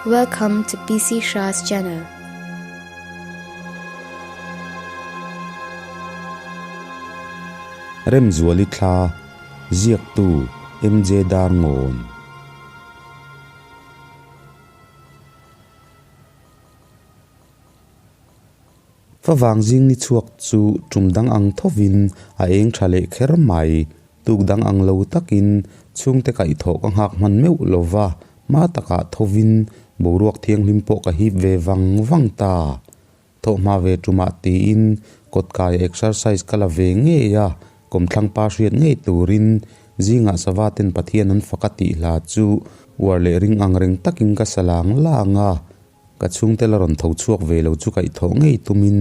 Welcome to PC Shah's channel. Remzuali thla, Ziaktu, MJ Darngawn. Favang zing ni chhuak chu tum dang ang thovin a eng tha leh kher mai. Tuk dang ang lo takin chhungte kaihthawh ka nghak hman meuh lova, hma takah thovin boruak thianghlim pawh ka hip ve vang vang ta. Thawhhma ve tumah tiin kawtkaia exercise ka la ve ngei a, kawmthlang pa hriat ngei turin zingah sava ten Pathian an fak a tih hla chu uar leh ring ang reng takin ka sa lang lang a. Ka chhungte la rawn tho chhuak ve lo chu kaihthawh ngei tumin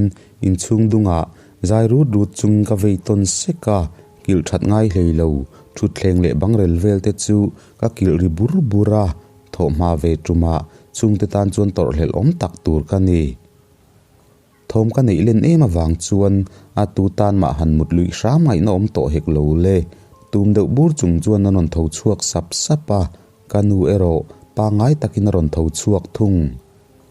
inchhung dungah zai rut rut chungin ka vei tawn sek a, kilh that ngai hlei lo, thutthleng leh bangrel vel te chu ka kilh ri bur bur a, thawhhma ve tumah chhungte tan chuan tawrhhlelh awm tak tur ka ni. Thawm ka neih len em avang chuan a tu tan mah han mut luih hram ngaihna awm tawh hek lo le. Tum deuh bur chung chuan a rawn tho chhuak sap sap a, ka nu erawh pangngai takin a rawn tho chhuak thung.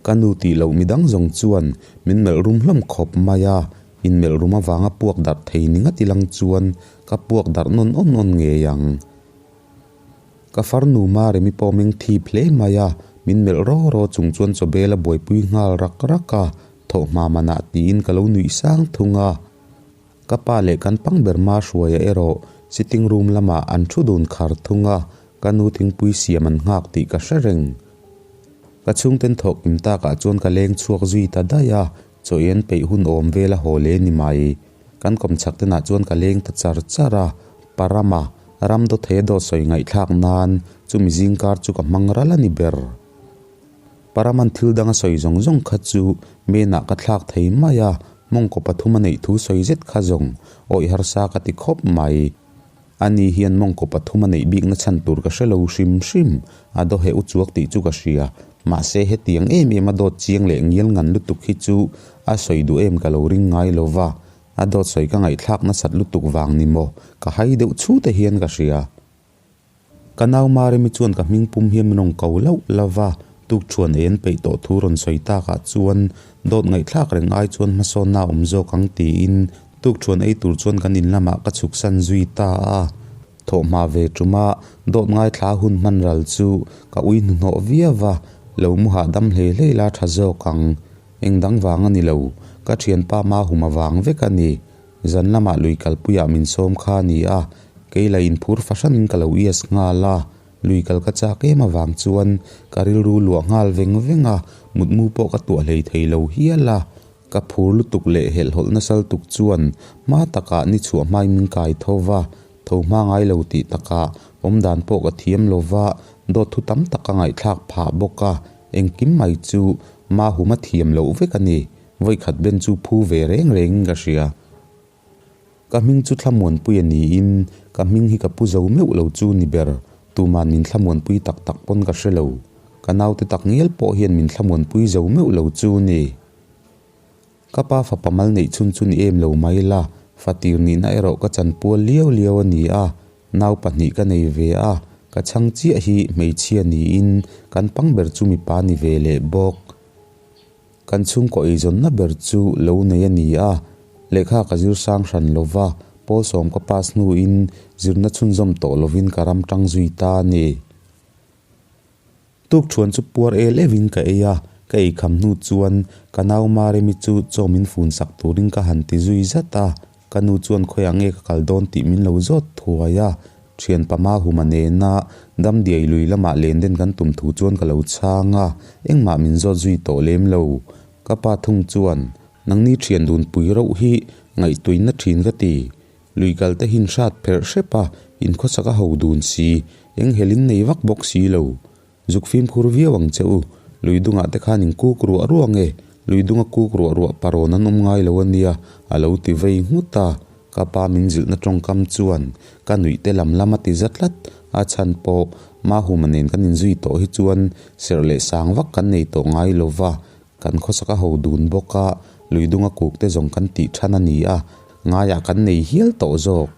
Ka nu tih loh midang zawng chuan min melh rum hlawm khawp mai a, inmelh rum avanga puak darh thei ni ngat ilang chuan ka puak darh nawn awn awn ngei ang. Ka farnu Maremi pawh meng thip hle mai a, min melh raw raw chung chuan chawbel a buaipui nghal rak rak a, thawhhma manah tiin ka lo nuih sang thung a. Ka pa leh kan pang ber ma hruaia erawh sitting room lamah an thu dun khar thung a, ka nu thingpui siam an nghak tih ka hre reng. Ka chhungten thawh kim takah chuan ka leng chhuak zui ta daih a, chaw en peih hun awm vel a haw le ni mai. Kan kawmchhak tenah chuan ka leng ta char char a, Parama, ram dawthe dawt sawi ngaihthlak nan chumi zingkar chu ka hmang ral a ni ber. Paraman thil dang a sawi zawng zawng kha chu menah ka thlak thei mai a, mawngkaw pathum a neih thu sawi zet kha zawng awih harsa ka ti khawp mai. Ani hian mawngkaw pathum a neih bikna chhan tur ka hre lo hrim hrim, a dawheh u chuak tih chu ka hria. Mahse hetiang em em a dawt chiang leh ngial ngan lutuk hi chu a sawi duh em ka lo ring ngai lo va, a dawt sawi ka ngaihthlak nasat lutuk vang ni maw, ka hai deuh chhute hian ka hria. Ka nau Maremi chuan ka hming pum hian min rawn ko lauh lauh va, tukṭhuan ei an peih tawh thu rawn sawi takah chuan dawt ngaihthlak reng ai chuan hmasawnna a awm zawk ang tiin tukṭhuan ei tur chuan kan in lamah ka chhuksan zui ta a. Thawhhma ve ṭuma dawt ngaithla hun hman ral chu ka ui hnuhnawh viau va, lo mu hahdam hlei hlei la ṭha zawk ang. Eng dang vang a ni lo, ka ṭhianpa Mahum avang vek a ni. Zan lamah lui kalpuiah min sawm kha a ni a, kei la inphur fahranin ka lo ias nghal a, lui kal ka chak em avang chuan ka rilru luah nghal veng veng a, mutmu pawh ka tuah hlei thei lo hial a, ka phur lutuk leh helhhawlh nasal tuk chuan hma takah ni chhuah hmain min kai tho va, tho hma ngai lo tih takah awmdan pawh ka thiam lo va, dawt thu tam tak ka ngaihthlak phah bawk a, engkim mai chu Mahuma thiam loh vek a ni. Vawikhat ben chu phu ve reng rengin ka hria. Ka hming chu Thlamuanpui a niin ka hming hi ka pu zo meuh lo chu ni ber, tuman min thlamuanpui tak tak pawn ka hre lo. Ka naute tak ngial pawh hian min thlamuanpui zo meuh lo chu ni. Ka pa fapa mal neih chhun chu ni em lo mai la, fatir nihna erawh ka chanpual liau liau a ni a, nau pahnih ka nei ve a, ka chhang chiah hi hmeichhia niin kan pang ber chu mipa ni ve leh bawk. Kan chhungkaw eizawnna ber chu lo nei a ni a, lehkha ka zir sang hran lo va, pawl sawm ka pass hnuin zirna chhunzawm tawh lovin ka ram tang zui ta a ni. Tukṭhuan chu puar el evin ka ei a, ka ei kham hnu chuan ka nau Maremi chu chaw min fun sak turin ka han ti zui zat a, Ka nu chuan khawiah nge ka kal dawn tih min lo zawt thuai a, thianpa Mahuma nena Damdiai lui lamah len den kan tum thu chuan ka lo chhang a, engmah min zawt zui tawh lem lo. Ka pa thung chuan, Nangni thian dunpui rauh hi ngaihtuina thin ka ti. Lui kal te hin hrat pherh hrep a, inkhawsak a ho dun si, eng helin nei vak bawk si lo. Zuk fimkhur viau ang che u, lui dungah te khan in kuk ruah ruah nge, lui dunga kuk ruah ruah parawn an awm ngai lo a nia, a lo ti vei nghut a. Ka pa min zilhna tawngkam chuan ka nuih te lam lam a ti za tlat, a chhan pawh Mahuma nen kan inzui tawh hi chuan serh leh sang vak kan nei tawh ngai lo va, kan khawsak a ho dun bawk a, lui dunga kuk te zawng kan tih than a ni a, ngaiah kan nei hial tawh zawk.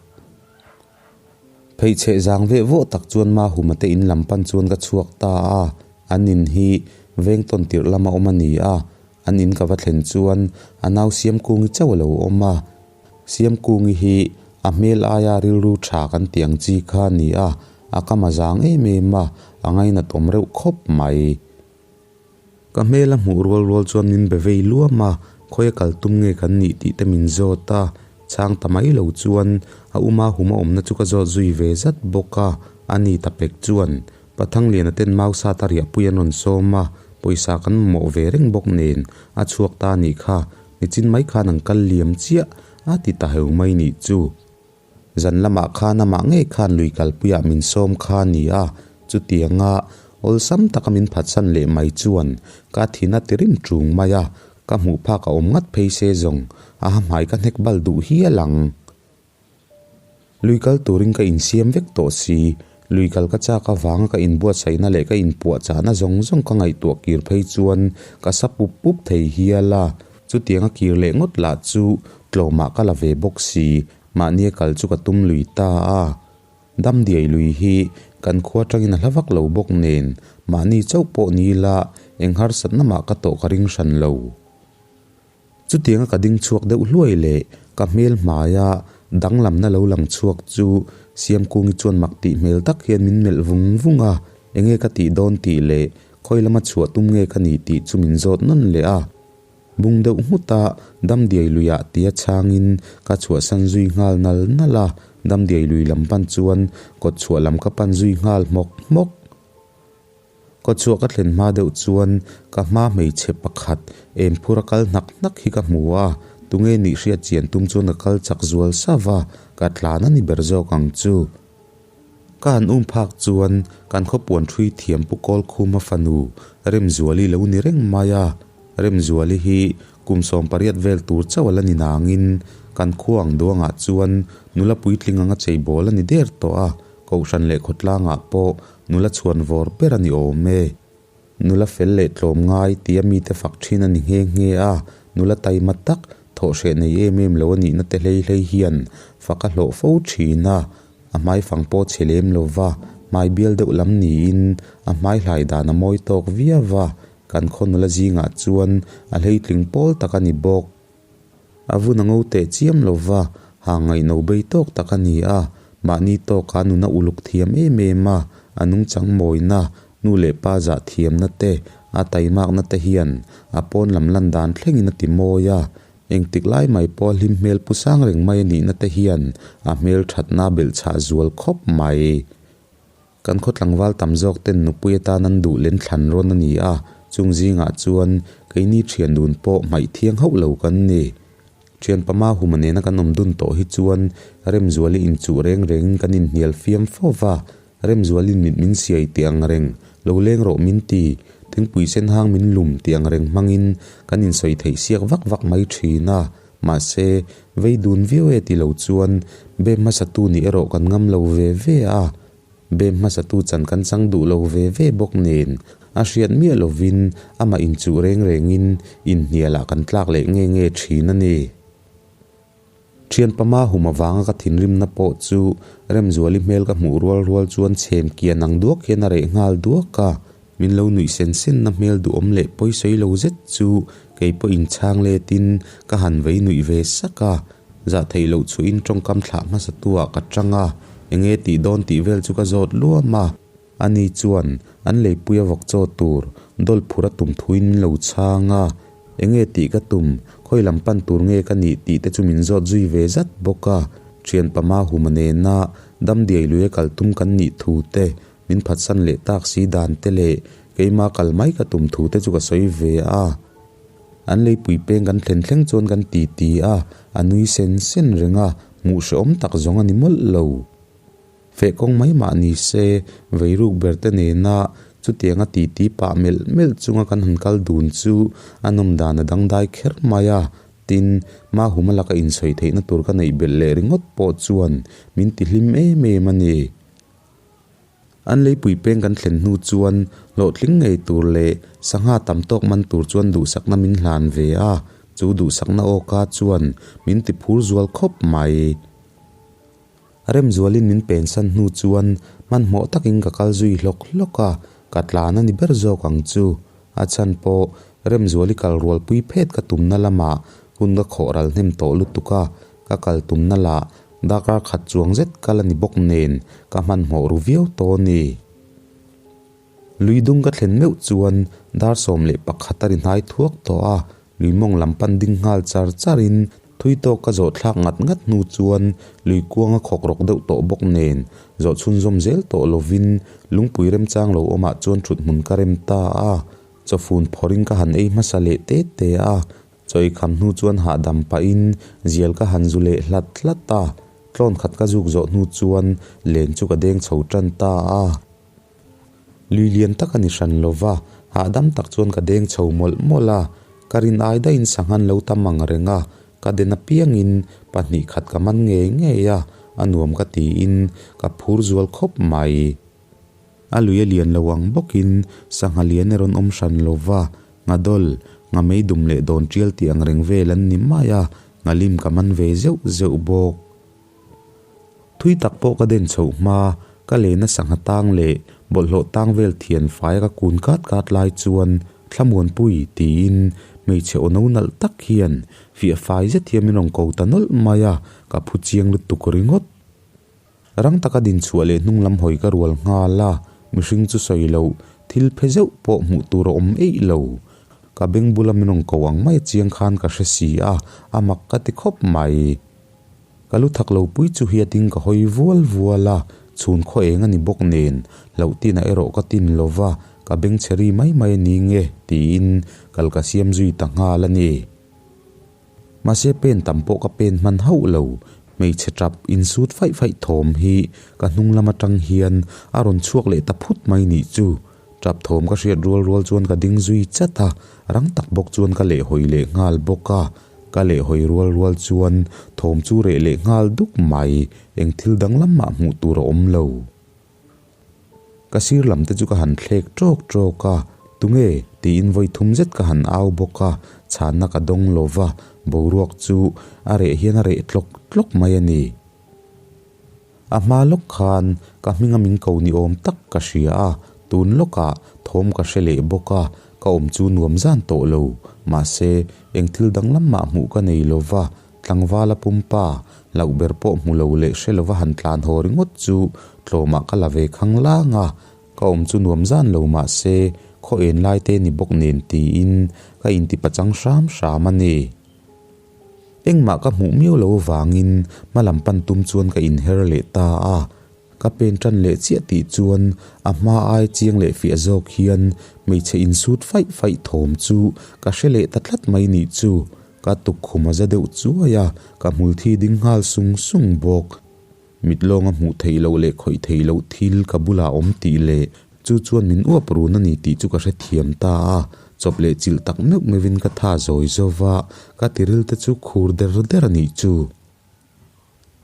Pheichheh zang veh vawh tak chuan Mahuma te in lam pan chuan ka chhuak ta a, an in hi Veng tawn tirh lama awm a ni a, an in ka va thlen chuan a nau Siamkungi chauh a lo awm a. Siamkungi hi a hmel aia rilru tha kan tih ang chi kha a ni a, a kam a zang em em a, a ngainat awm reuh khawp mai. Ka hmel a hmuh rual rual chuan min be vei luam a, khawi a kal tum nge kan nih tih te min zawt a, chhang ta mai lo chuan a uma huma awmna chu ka zawt zui ve zat bawk a, a ni ta pek chuan Pathangliana ten Mausata riahpui an rawn sawm a, pawisa kan mamawh ve reng bawk nen a chhuak ta a nih kha, nichin mai khan an kal liam chiah a ti ta heu mai nih chu. Zan lamah khan amah ngei khan lui kalpuiah min sawm kha a ni a, chutianga awlsam taka min phatsan leh mai chuan ka thin a ti rim ṭung mai a, ka hmuh phak a awm ngat phei se zawng a ha hmai ka hnek bal duh hial ang. Lui kal turin ka insiam vek tawh si, lui kal ka chak avanga ka inbuatsaihna leh ka inpuahchahna zawng zawng ka ngaihtuah kir phei chuan ka sa pup pup thei hial a, chutianga kir leh ngawt lah chu tlawmah ka la ve bawk si, mahnia kal chu ka tum lui ta a. Damdiai lui hi kan khua atangin a hla vak lo bawk nen, mahni chauh pawh ni ila eng harsatna mah ka tawh ka ring hran lo. Chutianga ka ding chhuak deuh hluai leh ka hmel hmaia danglamna lo lang chhuak chu Siamkungi chuan mak tih hmel tak hian min melh vung vung a, enge ka tih dawn tih leh khawi lama chhuah tum nge ka nih tih chu min zawt nawn leh a. Bung deuh nghut a, Damdiai luiah tia chhangin ka chhuahsan zui nghal nal nal a, Damdiai lui lam pan chuan kawt chhuah lam ka pan zui nghal hmawk hmawk. Kawtchhuah ka thlen hma deuh chuan ka hma hmeichhe pakhat em phur a kal hnak hnak hi ka hmu a, tunge nih hriat chian tum chuan ka kal chak zual sauh a, ka tlan a ni ber zawk ang chu. Ka han um phak chuan kan khawpuan ṭhui thiam Pu Kawlkhuma fanu Remzuali lo ni reng mai a, Remzuali hi kum 18 vel tur chauh a la ni nangin kan khua ang duangah chuan nula puitling anga cheibawl a ni der tawh a, Kohhran leh khawtlangah pawh nula chhuan vawr ber a ni awm e. Nula fel leh tlawm ngai tia mite fak thin a ni nghe nghe a, nula taima tak, thawhhreh nei em em lo a nihna te hlei hlei hian fak a hlawh fo thin a. A hmaifang pawh chhe lem lo va, hmai bial deuh lam niin a hmai hlai dan a mawi tawk viau va, kan khaw nula zingah chuan a hleitling pawl tak a ni bawk. A vun a ngo teh chiam lo va, ha ngaihno bei tawk tak a ni a, mahni tawka nuna uluk thiam em em a, a nungchang mawina, nu leh pa zah thiamna te, a taimakna te hian a pawn lam lan dan thlengin a ti mawi a, engtik lai mai pawh a hlim hmel pu sang reng mai a nihna te hian a hmel thatna a belhchhah zual khawp mai. Kan khaw tlangval tam zawk ten nupui atan an duh len thlan rawn a ni a, chung zingah chuan keini thian dun pawh hmaih thiang hauh lo kan ni. Thian pama huma nena kan awm dun tawh hi chuan Remzuali inchuh reng rengin kan inhnial fiam fo va, Remzualin mit min siai tih ang reng, lo leng rawh min ti, thingpui sen hang min lum tih ang reng hmangin kan insawi theih siak vak vak mai thin a, mahse vei dun viau e ti lo chuan bem hmasatu nih erawh kan ngam lo ve ve a. Bem hmasatu chan kan chang duh lo ve ve bawk nen, a hriat miah lovin amah inchuh reng rengin inhnialah kan tlak leh nge nge thin a ni. Thianpa Mahum avanga ka thinrimna pawh chu Remzuali hmel ka hmuh rual rual chuan chhem kian ang duak hian a reh nghal duak a, min lo nuih sen senna hmel duhawm leh pawisawi lo zet chu kei pawh inchhang letin ka han vei nuih ve sak a. Zah theih loh chuhin tawngkam thlah hmasa tu ah ka tang a, enge tih dawn tih vel chu ka zawt luam a. Ani chuan an leipui a vawk chaw tur dawl phur a tum thuin min lo chhang a, enge tih ka tum, khawi lam pan tur nge ka nih tih te chu min zawt zui ve zat bawk a. Thianpa Mahuma nena damdiai lui a kal tum kan nih thu te, min phatsan leh tak si dan te leh keima kal mai ka tum thu te chu ka sawi ve a. An leipui peng kan thlen thleng chuan kan ti ti a, a nui sen sen reng a, hmuh hrehawm tak zawng a ni mawlh lo. Feh kawng mai mah ni se, veiruk ber te nena chutianga ti ti pah melh melh chunga kan han kal dun chu a nawm dan a dangdai kher mai a, tin, Mahuma laka insawi theihna tur ka neih belh leh ringawt pawh chuan min ti hlim em em a ni. An leipui peng kan thlen hnu chuan hlawhtling ngei tur leh sangha tam tawk man tur chuan duhsakna min hlan ve a, chu duhsakna awka chuan min ti phur zual khawp mai. Remzualin min pensan hnu chuan hmanhmawh takin ka kal zui hlawk hlawk a, ka tlan a ni ber zawk ang chu. A chhan pawh Remzuali kal rualpui phet ka tumna lamah hun ka khawh ral hnem tawh lutuk a, ka kal tumna lah darkar khat chuang zet kal a ni bawk nen ka hmanhmawh ru viau tawh a ni. Lui dung ka thlen meuh chuan dar 11 a ri hnai thuak tawh a, lui mawng lam pan ding nghal char char in thui tawk ka zawh thlak ngat ngat hnu chuan lui kuang a khawk rawk deuh tawh bawk nen zawh chhunzawm zel tawh lovin lungpui remchang lo awmah chuan thut hmun ka rem ta a, chawfun phawrh in ka han ei hmasa leh te te a, chaw ei kham hnu chuan hahdam pahin zial ka han zu leh hlat hlat a, tlawn khat ka zuk zawh hnu chuan len chu ka deng chho tan ta a. Lui lian tak a ni hran lo va, hahdam tak chuan ka deng chho mawlh mawlh a, ka rin ai daihin sanghan lo tam ang reng a, ka den apiangin 2 khat ka man ngei ngei a, a nuam ka tiin ka phur zual khawp mai. A lui a lian lo ang bawkin sangha lian a rawn awm hran lo va, nghadawl, nghamei dum leh dawn tial tih ang reng vel an ni mai a, nghalim ka man ve zeuh zeuh bawk. Thui tak pawh ka den chhoh hma, ka lehna sangha tang leh bawlhhlawh tang vel thian faia ka kun kat kat lai chuan Thlamuanpui tiin hmeichhe aw no nalh tak hian fiah fai zet hian min rawn ko ta nawlh mai a, ka phu chiang lutuk ringawt. Rang taka din chhuah leh hnung lam hawi ka rual nghal a, mihring chu sawi loh thil phe zeuh pawh hmuh tur a awm eih lo. Ka beng bula min rawn ko ang mai a chiang khan ka hre si a, a mak ka ti khawp mai. Ka lu thak lo pui chu hi a ding ka hawi vual vual a, chhun khaw eng a ni bawk nen, hlauh tinah erawh ka tin lo va, ka beng chhe ri mai mai a ni nge tiin kal ka siam zui ta nghal a ni. Mahse pen tam pawh ka pen hman hauh lo, hmeichhe tap insut faih faih thawm hi ka hnung lam atang hian a rawn chhuak leh ta phut mai nih chu. Tap thawm ka hriat rual rual chuan ka ding zui chat a, rang tak bawk chuan ka lehhawi leh nghal bawk a. Ka lehhawi rual rual chuan thawm chu reh leh nghal duk mai, eng thil danglam mah hmuh tur a awm lo. Ka sir lam te chu ka han thlek tawk tawk a, Tunge? tiin vawi thum zet ka han au bawk a, chhanna ka dawng lo va, boruak chu a reh hian a reh tlawk tlawk mai a ni. A hma lawk khan ka hminga min ko ni awm tak ka hria a, tun lawkah thawm ka hre leh bawk a, ka awm chu nuam zan tawh lo. Mahse, eng thil danglam mah hmuh ka nei lo va, tlangvala pumpa, hlauh ber pawh hmu lo leh hre lova han tlan haw ringawt chu tlawmah ka la ve khang lang a, ka awm chu nuam zan lo mahse, khaw en lai te ni bawk nen tiin ka intipachang hram hram a ni. Engmah ka hmuh miau lo avangin hmalam pan tum chuan ka inher leh ta a, ka pen tan leh chiah tih chuan a hma ai chiang leh fiah zawk hian hmeichhe insut faih faih thawm chu ka hre leh ta tlat mai nih chu, ka tukkhum a za deuh chuai a, ka hmulthi ding nghal sung sung bawk. Mit lawnga hmuh theih loh leh khawih theih loh thil ka bulah awm tih leh chu chuan min uap run a ni tih chu ka hrethiam ta a, chawp leh chilh tak meuh meuhin ka tha zawi zo va, ka tiril te chu khur der der a nih chu.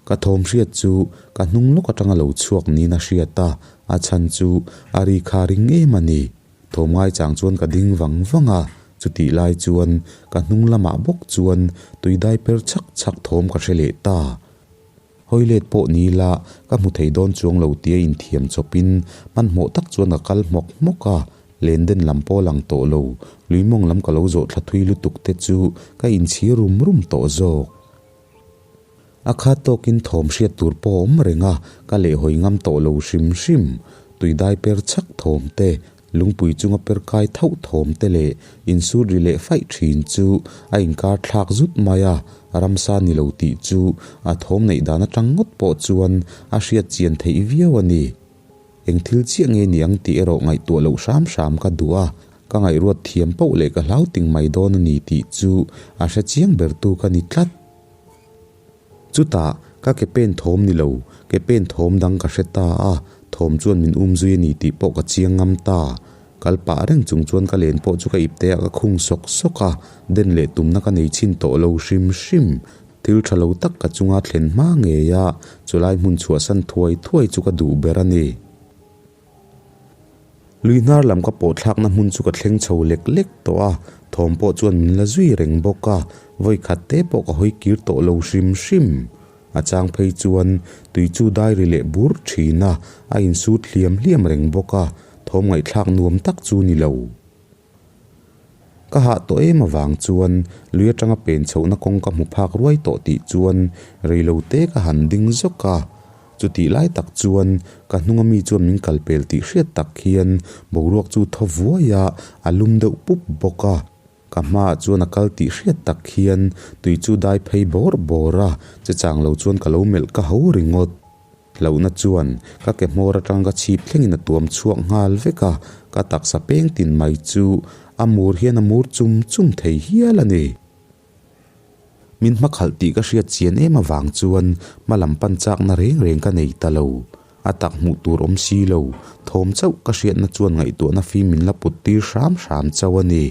Ka thawm hriat chu ka hnung lawk atanga lo chhuak niin a hriat a, a chhan chu a ri kha ring em a ni. Thawm ngaichang chuan ka ding vang vang a, chutih lai chuan ka hnung lamah bawk chuan tui dai per chhak chhak thawm ka hre leh ta. Hawi let pawh ni ila ka hmu thei dawn chuang lo tia inthiam chawpin hmanhmawh tak chuan ka kal hmawk hmawk a, len den lam pawh lang tawh lo, lui mawng lam ka lo zawh thla thui lutuk te chu ka inchhir rum rum tawh zawk. A khat tawkin thawm hriat tur pawh a awm reng a, ka lehhawi ngam tawh lo hrim hrim. Tui dai per chhak thawm te, Lungpui chunga per kai thauh thawm te leh insut ri leh faih thin chu a inkar thlak zut mai a, ramsa ni lo tih chu a thawm neih dan atang ngawt pawh chuan a hriat chian theih viau a ni. Eng thil chiah nge ni ang tih erawh ngaihtuah loh hram hram ka duh a, ka ngaihruat thiam poh leh ka hlau ting mai dawn a ni tih chu a hre chiang bertu ka ni tlat. Chutah, ka ke pen thawm ni lo, ke pen thawm dang ka hre ta a, thawm chuan min um zui a ni tih pawh ka chiang ngam ta. Kal pah reng chung chuan ka len pawh chu ka ipte ah ka khung sawk sawk a, den leh tumna ka nei chhin tawh lo hrim hrim. Thil tha lo tak ka chunga thlen hma ngei a, chulai hmun chhuahsan thuai thuai chu ka duh ber a ni. Lui hnar lam ka pawh thlakna hmun chu ka thleng chho lek lek tawh a, thawm pawh chuan min la zui reng bawk a, vawi khat te pawh ka hawi kir tawh lo hrim hrim. A chang phei chuan tui chu dai ri leh bur thin a, a insut hliam hliam reng bawk a, thawm ngaihthlak nuam tak chu ni lo. Ka hah tawh em avang chuan lui atanga pen chhohna kawng ka hmu phak ruai tawh tih chuan reilo te ka han ding zawk a. Chutih lai tak chuan ka hnunga mi chuan min kal pel tih hriat tak hian boruak chu thaw vuai a, a lum deuh pup bawk a. Ka hmaah chuan a kal tih hriat tak hian tui chu dai phei bawr bawr a, che chang lo chuan ka lo melh ka ho ringawt. Hlauhna chuan ka ke hmawr atang ka chhip thlengin a tuam chhuak nghal vek a, ka taksa peng tin mai chu a mur hian a mur chum chum thei hial a ni. Min hmakhalh tih ka hriat chian em avang chuan hma lam pan chakna reng reng ka nei ta lo. A tak hmuh tur awm si lo, thawm chauh ka hriatna chuan ngaihtuahna fim min la put tir hram hram chauh a ni.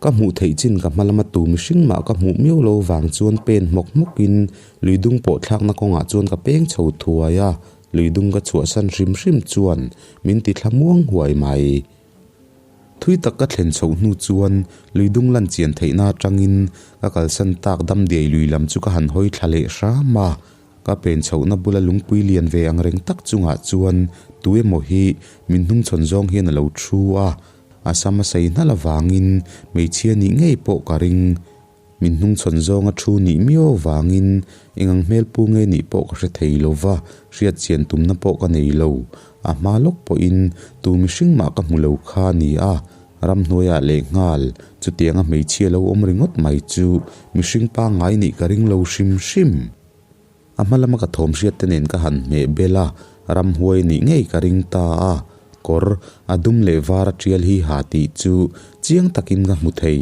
Ka hmuh theih chin ka hma lama tu mihring mah ka hmuh miau lo vang chuan pen hmawk hmawkin lui dung pawh thlakna kawngah chuan ka peng chho thuai a, lui dung ka chhuahsan hrim hrim chuan min ti thla muang huai mai. Thui tak ka thlen chhoh hnu chuan lui dung lan chian theihna atangin ka kalsan tak damdiai lui lam chu ka han hawi thla leh hram a, Ka pen chhohna bula lungpui lian ve ang reng tak chungah chuan tu emaw hi min hnungchhawn zawng hian a lo thu a, a sam a sei hnalh avangin hmeichhia nih ngei pawh ka ring. Min hnungchhawn zawnga thu nih miau avangin eng ang hmel pu nge nih pawh ka hre thei lo va, hriat chian tumna pawh ka nei lo. A hma lawk pawhin tu mihring mah ka hmu lo kha a ni a, ramhnuaiah lehnghal chutianga hmeichhia lo awm ringawt mai chu mihring pangngai nih ka ring lo hrim hrim. A hma lama ka thawm hriat te nen ka han hmeh bel a, ramhuai nih ngei ka ring ta a, kawr a dum leh var a tial hi ha tih chu chiang takin ka hmu thei.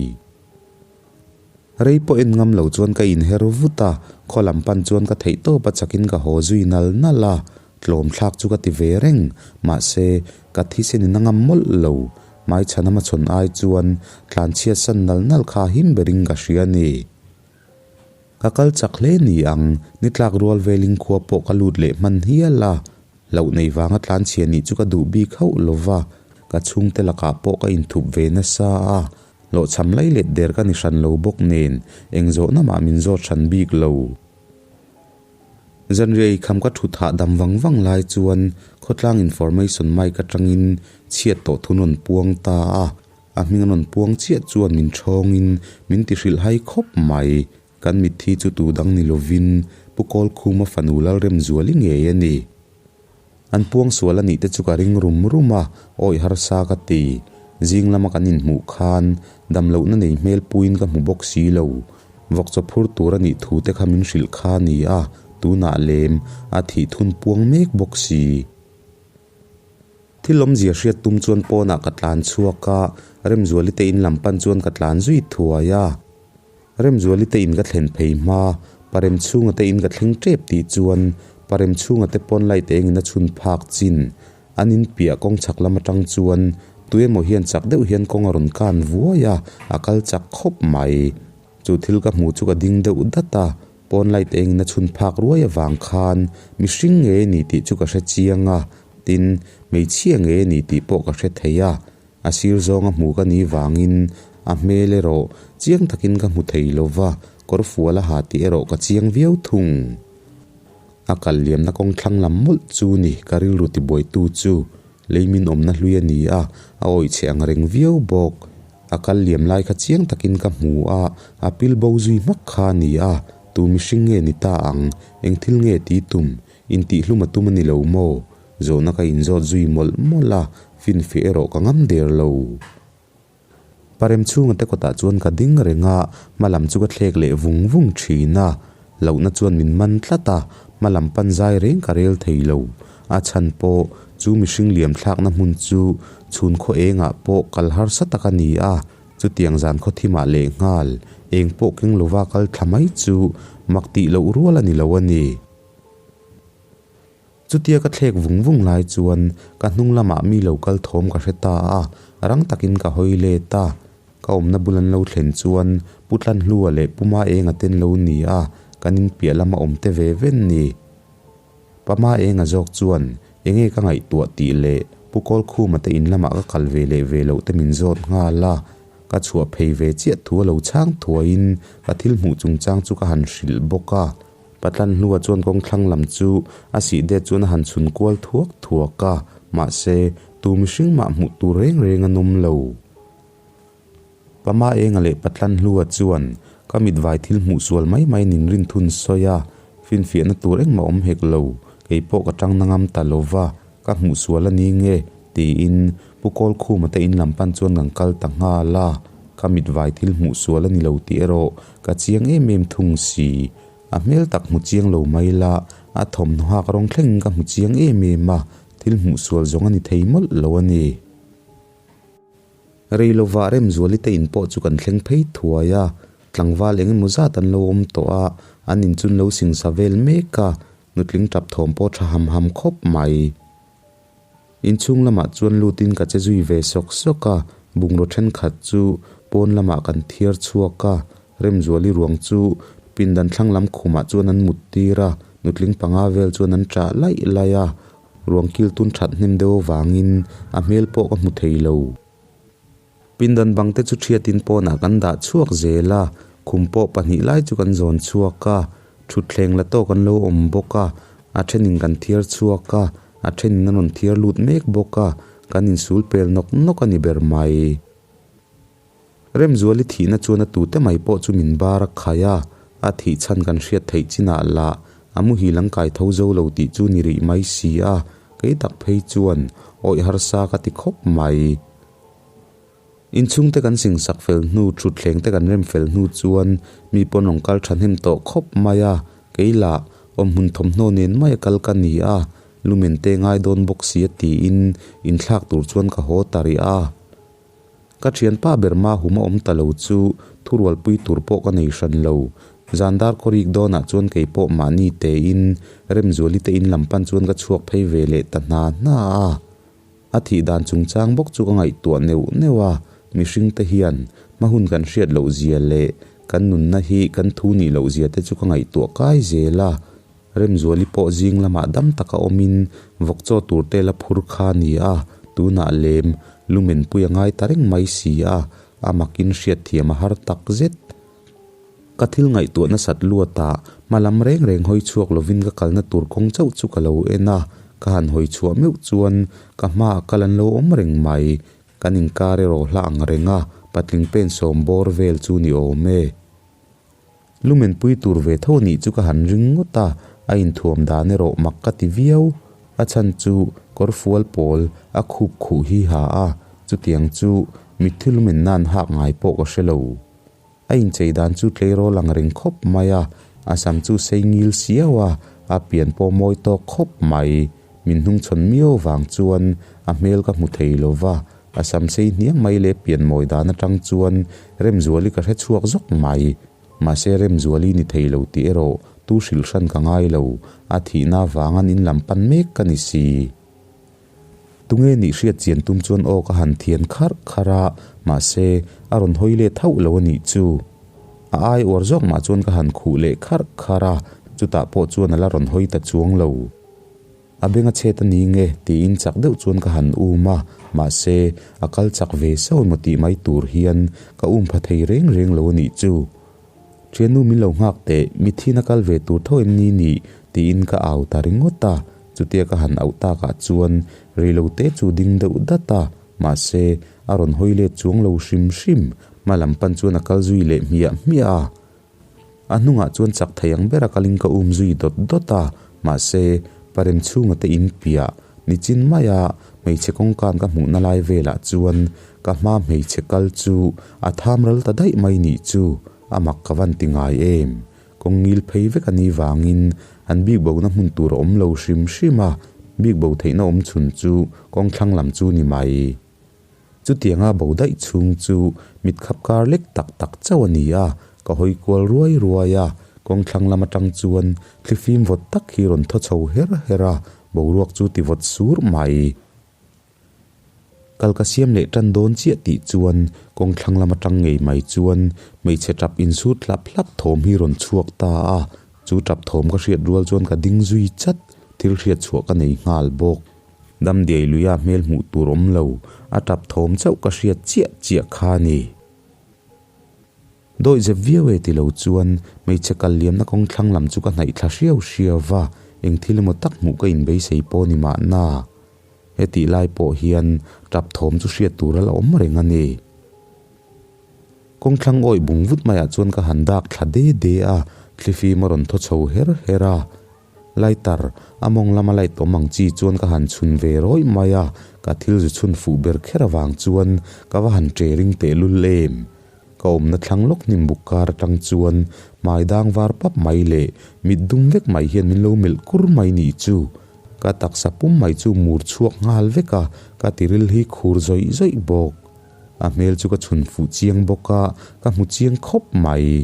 Rei pawh en ngam lo chuan ka inher vut a, khaw lam pan chuan ka theih tawp a chakin ka haw zui nal nal a, tlawm thlak chu ka ti ve reng, mahse ka thisen in a ngam mawlh lo, hmaichhana hmachhawn ai chuan tlanchhiat san nal nal kha him berin ka hria a ni. Ka kal chak hle ni ang, ni tlak rual velin khua pawh ka lut leh hman hial a, hlauh nei vanga tlanchhia nih chu ka duh bik hauh lo va, ka chhungte lakah pawh ka inthup ve nasa a, hlawhchham lai let der ka ni hran lo bawk nen eng zawhna mah min zawt hran bik lo. Zanriah eikham ka thut hahdam vang vang lai chuan khawtlang information mic atangin chhiat tawh thun rawn puang ta a, A hming a rawn puang chiah chuan min ṭhawngin min ti hrilh hai khawp mai. Kan mitthi chu tu dang ni lovin Pu Kawlkhuma fanu Lalremzuali ngei a ni. An puang sual a nih te chu ka ring rum rum a, awi harsa ka ti. Zing lama kan inhmuh khan damlohna nei hmel puiin ka hmu bawk si lo. Vawkchaw phur tur a nih thu te kha min hrilh kha a ni a, tunah lem a thih thun puang mek bawk si. Thil awmzia hriat tum chuan pawnah ka tlan chhuak a, Remzuali te in lam pan chuan ka tlan zui thuai a. Remzuali te in ka thlen phei hma, Paremchhunga te in ka thleng tep tih chuan Paremchhunga te pawn light engin a chhun phak chin. An in piah kawng chhak lam atang chuan tuemaw hian chak deuh hian kawng a rawn kan vuai a, a kal chak khawp mai. Chu thil ka hmuh chu ka ding deuh dat a, pawn light engin a chhun phak ruai avang khan mihring nge a ni tih chu ka hre chiang a, tin, hmeichhia nge a ni tih pawh ka hre thei a, a sir zawnga hmu ka nih vangin a hmel erawh chiang takin ka hmu thei lo va, kawr fual a ha tih erawh ka chiang viau thung. A kal liamna kawng thlang lam mawlh chu ni ka rilru tibuaitu chu leimin awmna hlui a ni a, a awih chhe ang reng viau bawk. A kal liam lai kha chiang takin ka hmu a, a pil bo zui hmak kha a ni a, tu mihring nge ni ta ang, eng thil nge ti tum, intihhlum a tum a ni lo maw? Zawhna ka inzawt zui mawlh mawlh a, finfiah erawh ka ngam der lo. Parem chhunga te kawtah chuan ka ding reng a, hma lam chu ka thlek leh vung vung thin a. Lohna chuan min man tlat a, hma lam pan zai reng ka rel thei lo. A chhan pawh chu mihring liam thlakna hmun chu chhun khaw engah pawh kal harsa tak a ni a, chutiang zan khaw thimah lehnghal eng pawh keng lova kal thla mai chu mak tih loh rual a ni lo a ni. Chutia ka thlek vung vung lai chuan ka hnung lamah mi lo kal thawm ka hre ta a, rang takin ka hawi let a. Ka awmna bul an lo thlen chuan Pu Tlanhlua leh Pu Maenga ten lo ni a, kan in piah lama awm te ve ven ni. Pa Maenga zawk chuan enge ka ngaihtuah tih leh Pu Kawlkhuma te in lamah ka kal ve leh ve loh te min zawt nghal a, ka chhuah phei ve chiah thu a lo chhang thuaiin ka thil hmuh chungchang chu ka han hrilh bawk a. Patlan hlua chuan kawng thlang lam chu a sih det chuan a han chhun kual thuak thuak a, mahse, tu mihring mah hmuh tur reng reng a nawm lo. Pama Enga leh Patlan Hlua chuan ka mitvai thil hmuh sual mai mai nin rinthun sawi a, finfiahna tur engmah awm hek lo, kei pawh ka tang na ngam ta lo va, ka hmuh sual a ni nge tiin Pu Kawlkhuma te in lam pan chuan kan kal ta nghal a, ka mitvai thil hmuh sual a ni lo tih erawh ka chiang em em thung si. A hmel tak hmu chiang lo mai la, a thawmhnaw hak rawng thlengin ka hmu chiang em em a, thil hmuh sual zawng a ni thei mawlh lo a ni. Rei lovah Remzuali te in pawh chu kan thleng phei thuai a, tlangval eng emaw zat an lo awm tawh a, an in chun lo singsa vel mek a, nutling tap thawm pawh tha ham ham khawp mai. Inchhung lamah chuan lutin ka che zui ve sawk sawk a, bungraw thenkhat chu pawn lamah kan thiar chhuak a, Remzuali ruang chu pindan thlang lam khumah chuan an mut tir a, nutling panga vel chuan an ṭah laih laih a, ruang kil tun that hnem deuh avangin a hmel pawh ka hmu thei lo. Pindan bang te chu thiatin pawnah kan dah chhuak zel a, khum pawh pahnih lai chu kan zawn chhuak a, thutthleng la tawk an lo awm bawk a, a thenin kan thiar chhuak a, a thenin an rawn thiar lut mek bawk a, kan insul pel nawk nawk a ni ber mai. Remzuali thihna chuan a tute mai pawh chu min bar a khai a, a thih chhan kan hriat theih chinah lah a muhil an kai tho zo lo tih chu ni rih mai si a, kei tak phei chuan awih harsa ka ti khawp mai. Inchhungte kan singsak fel hnu, thutthleng te kan rem fel hnu chuan mi pawn rawn kal thahnem tawh khawp mai a, kei lah awmhmun thawmhnaw nen mai a kal ka ni a, lumen te ngai dawn bawk si a tiin inthlak tur chuan ka haw ta rih a. Ka thianpa ber ma hum a awm ta lo chu thurualpui tur pawh ka nei hran lo. Zan dar kawrik dawnah chuan kei pawh mahni tein Remzuali te in lam pan chuan ka chhuak phei ve leh ta hna hna a. A thih dan chungchang bawk chu ka ngaihtuah neuh neuh a, mihring te hian hma hun kan hriat loh zia leh kan nunna hi kan thu nih loh zia te chu ka ngaihtuah kai zel a. Remzuali pawh zing lamah dam taka awmin vawk chaw tur te la phur kha a ni a, tunah lem lumen pui a ngai ta reng mai si a, a makin hriatthiam a har tak zet. Ka thil ngaihtuah nasat luatah hma lam reng reng hawi chhuak lovin ka kalna tur kawng chauh chu ka lo en a, ka han hawi chhuah meuh chuan ka hmaah kal an lo awm reng mai. Kan inkar erawh hla ang reng a, patling pen sawm bawr vel chu ni awm e. Lumenpui tur ve tho nih chu ka han ring ngawt a, a inthuam dan erawh mak ka ti viau. A chhan chu kawr fual pawl a khup khuh hi ha a, chutiang chu mitthi lumen nan hak ngai pawh ka hre lo. A inchei dan chu tleirawl ang reng khawp mai a, a sam chu sei ngil siau a, a pian pawh mawi tawk khawp mai. Min hnungchhawn miau vang chuan a hmel ka hmu thei lo va, A sam sei hniang mai leh pian mawi dan atang chuan Remzuali ka hre chhuak zawk mai. Mahse Remzuali ni thei lo tih erawh tu hrilh hran ka ngai lo, a thihna avang an in lam pan mek ka ni si. Tunge nih hriat chian tum chuan aw ka han thian kharh kharh a, mahse a rawn hawi let hauh lo a nih chu. A ai uar zawk mah chuan ka han khuh leh kharh kharh a, chutah pawh chuan a la rawn hawi ta chuang lo. A beng a chhet a ni nge tiin chak deuh chuan ka han um a, mahse a kal chak ve sauh emaw tih mai tur hian ka um pha thei reng reng lo a nih chu. Thiannu min lo nghak teh, mithin a kal ve tur tho em ni nih? tiin ka au ta ringawt a, chutia ka han auh takah chuan reilo te chu ding deuh dat a, mahse a rawn hawi let chuang lo hrim hrim, hma lam pan chuan a kal zui leh hmiah hmiah a. A hnungah chuan chak thei ang bera kalin ka um zui dawt dawt a, mahse, parem chhunga te in piah nichin maia hmeichhe kawngkan ka hmuhna lai velah chuan ka hma hmeichhe kal chu a tham ral ta daih mai nih chu a mak ka van ti ngai em. Kawng ngil phei vek a ni vangin an bik bona hmun tur a awm lo hrim hrim a, bik bo theihna awm chhun chu kawng thlang lam chu ni mai. Chutianga bo daih chhung chu mit khap kar lek tak tak chauh a ni a, ka hawi kual ruai ruai a, kawng thlang lam atang chuan thlifim vawt tak hi rawn thaw chho her her a, boruak chu ti vawt sur mai. Kal ka siam leh tan dawn chiah tih chuan kawng thlang lam atang ngei mai chuan hmeichhe tap insut hlap hlap thawm hi rawn chhuak ta a, chu tap thawm ka hriat rual chuan ka ding zui chat, thil hriat chhuah ka nei nghal bawk. Damdiai luia hmel hmuh tur awm lo, a tap thawm chauh ka hriat chiah chiah kha a ni. Dawih zep viau e ti lo chuan hmeichhe kal liamna kawng thlang lam chu ka hnaih thla hriau hriau va, eng thil emaw tak hmuh ka inbeisei pawh ni mahna. Hetih lai pawh hian tap thawm chu hriat tur a la awm reng a ni. Kawngthlang awih bung vut maiah chuan ka han dak thla de de a, thlifim a rawn thaw chho her her a. Lighter, a mawng lama light awm ang chi chuan ka han chhun ve rawih mai a, ka thil zu chhun fuh ber kher avang chuan ka va han ṭe ring tehlul em. Ka awmna thlang lawk hnim buk kar atang chuan hmai dang var pap mai leh mit dum vek mai hian min lo melh kur mai nih chu. Ka taksa pum mai chu mur chhuak nghal vek a, ka tiril hi khur zawih zawih bawk. A hmel chu ka chhun fuh chiang bawk a, ka hmu chiang khawp mai.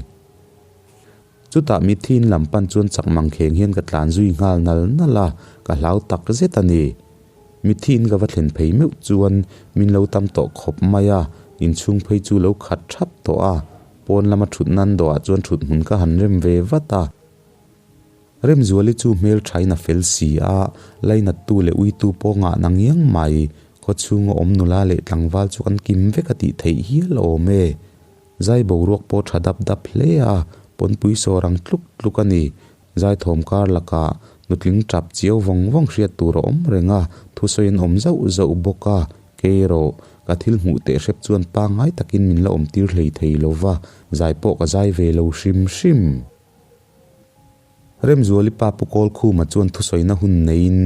Chutah mitthi in lam pan chuan chak mang kheng hian ka tlan zui nghal nal nal a, ka hlau tak zet a ni. Mitthi in ka va thlen phei meuh chuan min lo tam tawh khawp mai a, inchhung phei chu lo khat thap tawh a, pawn lama thut nan dawhah chuan thut hmun ka han rem ve vat a. Remzuali chu hmel thain a fel si a, lainattu leh uitu pawh ngah na ngiang mai, khawchhunga awm nula leh tlangval chu kan kim vek a tih theih hial awm e. Zai boruak pawh tha dap dap hle a, pawnpui sawr ang tluk tluk a ni. Zaithawm kar lakah nutling tap chiau vawng vawng hriat tur a awm reng a, thusawi an awm zauh zauh bawk a, kei erawh ka thil hmuh teh hrep chuan pangngai takin min la awm tir hlei thei lo va, zai pawh ka zai ve lo hrim hrim. Remzuali pa Pu Kawlkhuma chuan thusawina hun neiin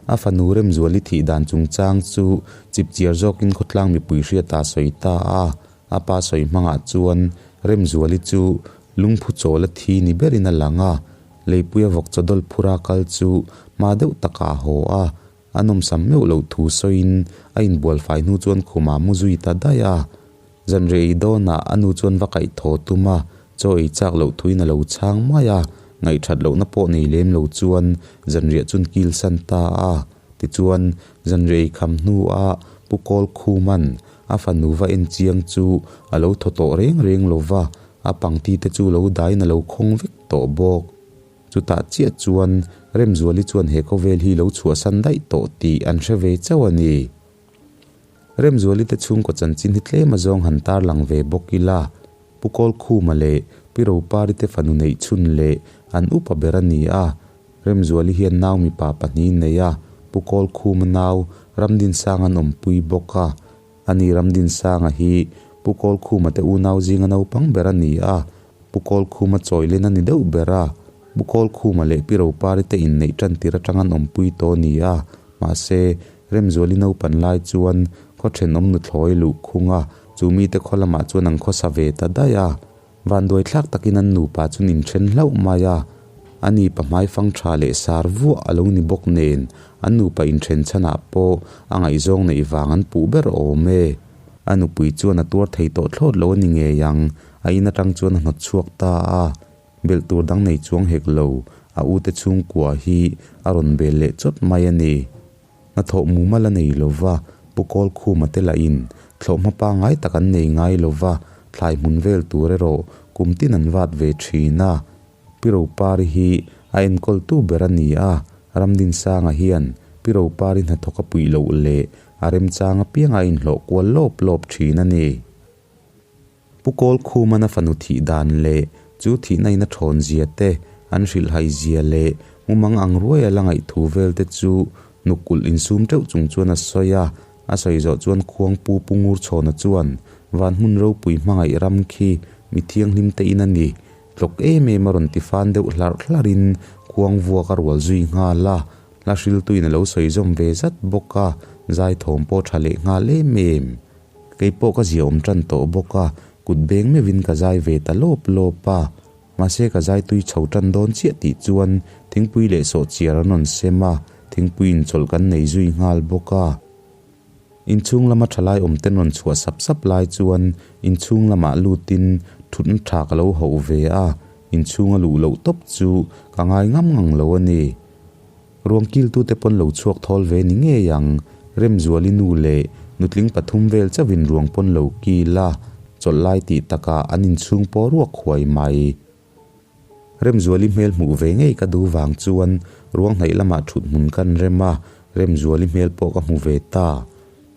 a fanu Remzuali thih dan chungchang chu chipchiar zawkin khawtlang mipui hriata a sawi ta a. A pa sawi hmangah chuan Remzuali chu lungphu chawl a thi ni berin a lang a, leipuia vawk chawdawlh phura kal chu hma deuh takah a haw a, a nawmsam meuh loh thu sawiin a inbualfai hnu chuan khumah mu zui ta daih a. Zanriah ei dawnah a nu chuan va kaih thaw tum a, chaw ei chak loh thuin a lo chhang mai a, ngaihthat lohna pawh nei lem lo chuan zanriah chun kil san ta a. Tichuan, zanriah ei kham hnuah Pu Kawl Khuman a fanu va en chiang chu a lo thaw tawh reng reng lo va, a pangti te chu lo daiin a lo khawng vek tawh bawk. Chutah chiah chuan Remzuali chuan he khawvel hi lo chhuahsan daih tawh tih an hre ve chauh a ni. Remzuali te chhungkaw chanchin hi tlem azawng han tarlang ve bawk ila, Pu Kawlkhuma leh Pi Ropari te fanu neih chhun leh an upa ber a ni a, Remzuali hian nau mipa pahnih nei a, Pu Kawlkhuma nau Ramdinsanga an awmpui bawk a. Ani Ramdinsanga hi Pu Kawlkhuma te unau zinga naupang ber a ni a, Pu Kawlkhuma chawilen a ni deuh ber a, Pu Kawlkhuma leh Pi Ropari te inneih tan tir atang an awmpui tawh a ni a, mahse, Remzuali naupan lai chuan khaw thenawm nuthlawi luh khung a, chu mite khaw lamah chuan an khawsa ve ta daih a. Vanduai thlak takin an nupa chuan inthen hlauh mai a, a ni pa hmaifang tha leh sar vuah a lo ni bawk nen an nupa inthen chhanah pawh a ngaihzawng neih vang an puh ber awm e. A nupui chuan a tuar thei tawh thlawt lo a ni ngei ang, a in atang chuan a hnawt chhuak ta a. Belh tur dang nei chuang hek lo, a ute chhungkua hi a rawn bel leh chawt mai a ni. Hnathawh mumal a nei lo va, Pu Kawlkhuma te lahin thlawhhma pangngai tak an nei ngai lo va, thlai hmun vel tur erawh kum tin an vat ve thin a. Pi Ropari hi a enkawltu ber a ni a, Ramdinsanga hian Pi Ropari hnathawk a puih loh leh a remchang apianga a inhlawh kual lawp lawp thin a ni. Pu Kawlkhuman a fanu thih dan leh chu thihna in a thawn zia te, an hrilhhai zia leh mumang ang ruai a la ngaihthu vel te chu hnuk ulh insum teuh chung chuan a sawi a. A sawi zawh chuan Khuangpu Pu Ngurchhawna chuan van hmun ropui hmangaih ram khi mi thianghlim te in a ni. Tlawk em em a rawn ti fan deuh hlarh hlarh in khuang vuak a rual zui nghal a. Hla hriltuin a lo sawi zawm ve zat bawk a, zaithawm pawh tha leh nghal em em. Kei pawh ka zia awm tan tawh bawk a, kut beng meuhin ka zai ve ta lawp lawp a. Mahse ka zai tui chho tan dawn chiah tih chuan thingpui leh sawhchiar an rawn sem a, thingpui inchawlh kan nei zui nghal bawk a. Inchhung lama thalai awm ten rawn chhuah sap sap lai chuan inchhung lamah lutin thutna tha ka lo hauh ve a, inchhunga luh loh tawp chu ka ngai ngam ngang lo a ni. Ruang kiltute pawn lo chhuak thawl ve ni ngei ang, Remzuali nu leh nutling pathum vel chauhin ruang pawn lo kil a, chawlh lai tih takah an inchhung pawh ruak huai mai. Remzuali hmel hmuh ve ngei ka duh vang chuan ruang hnaih lamah thut hmun kan rem a, Remzuali hmel pawh ka hmu ve ta.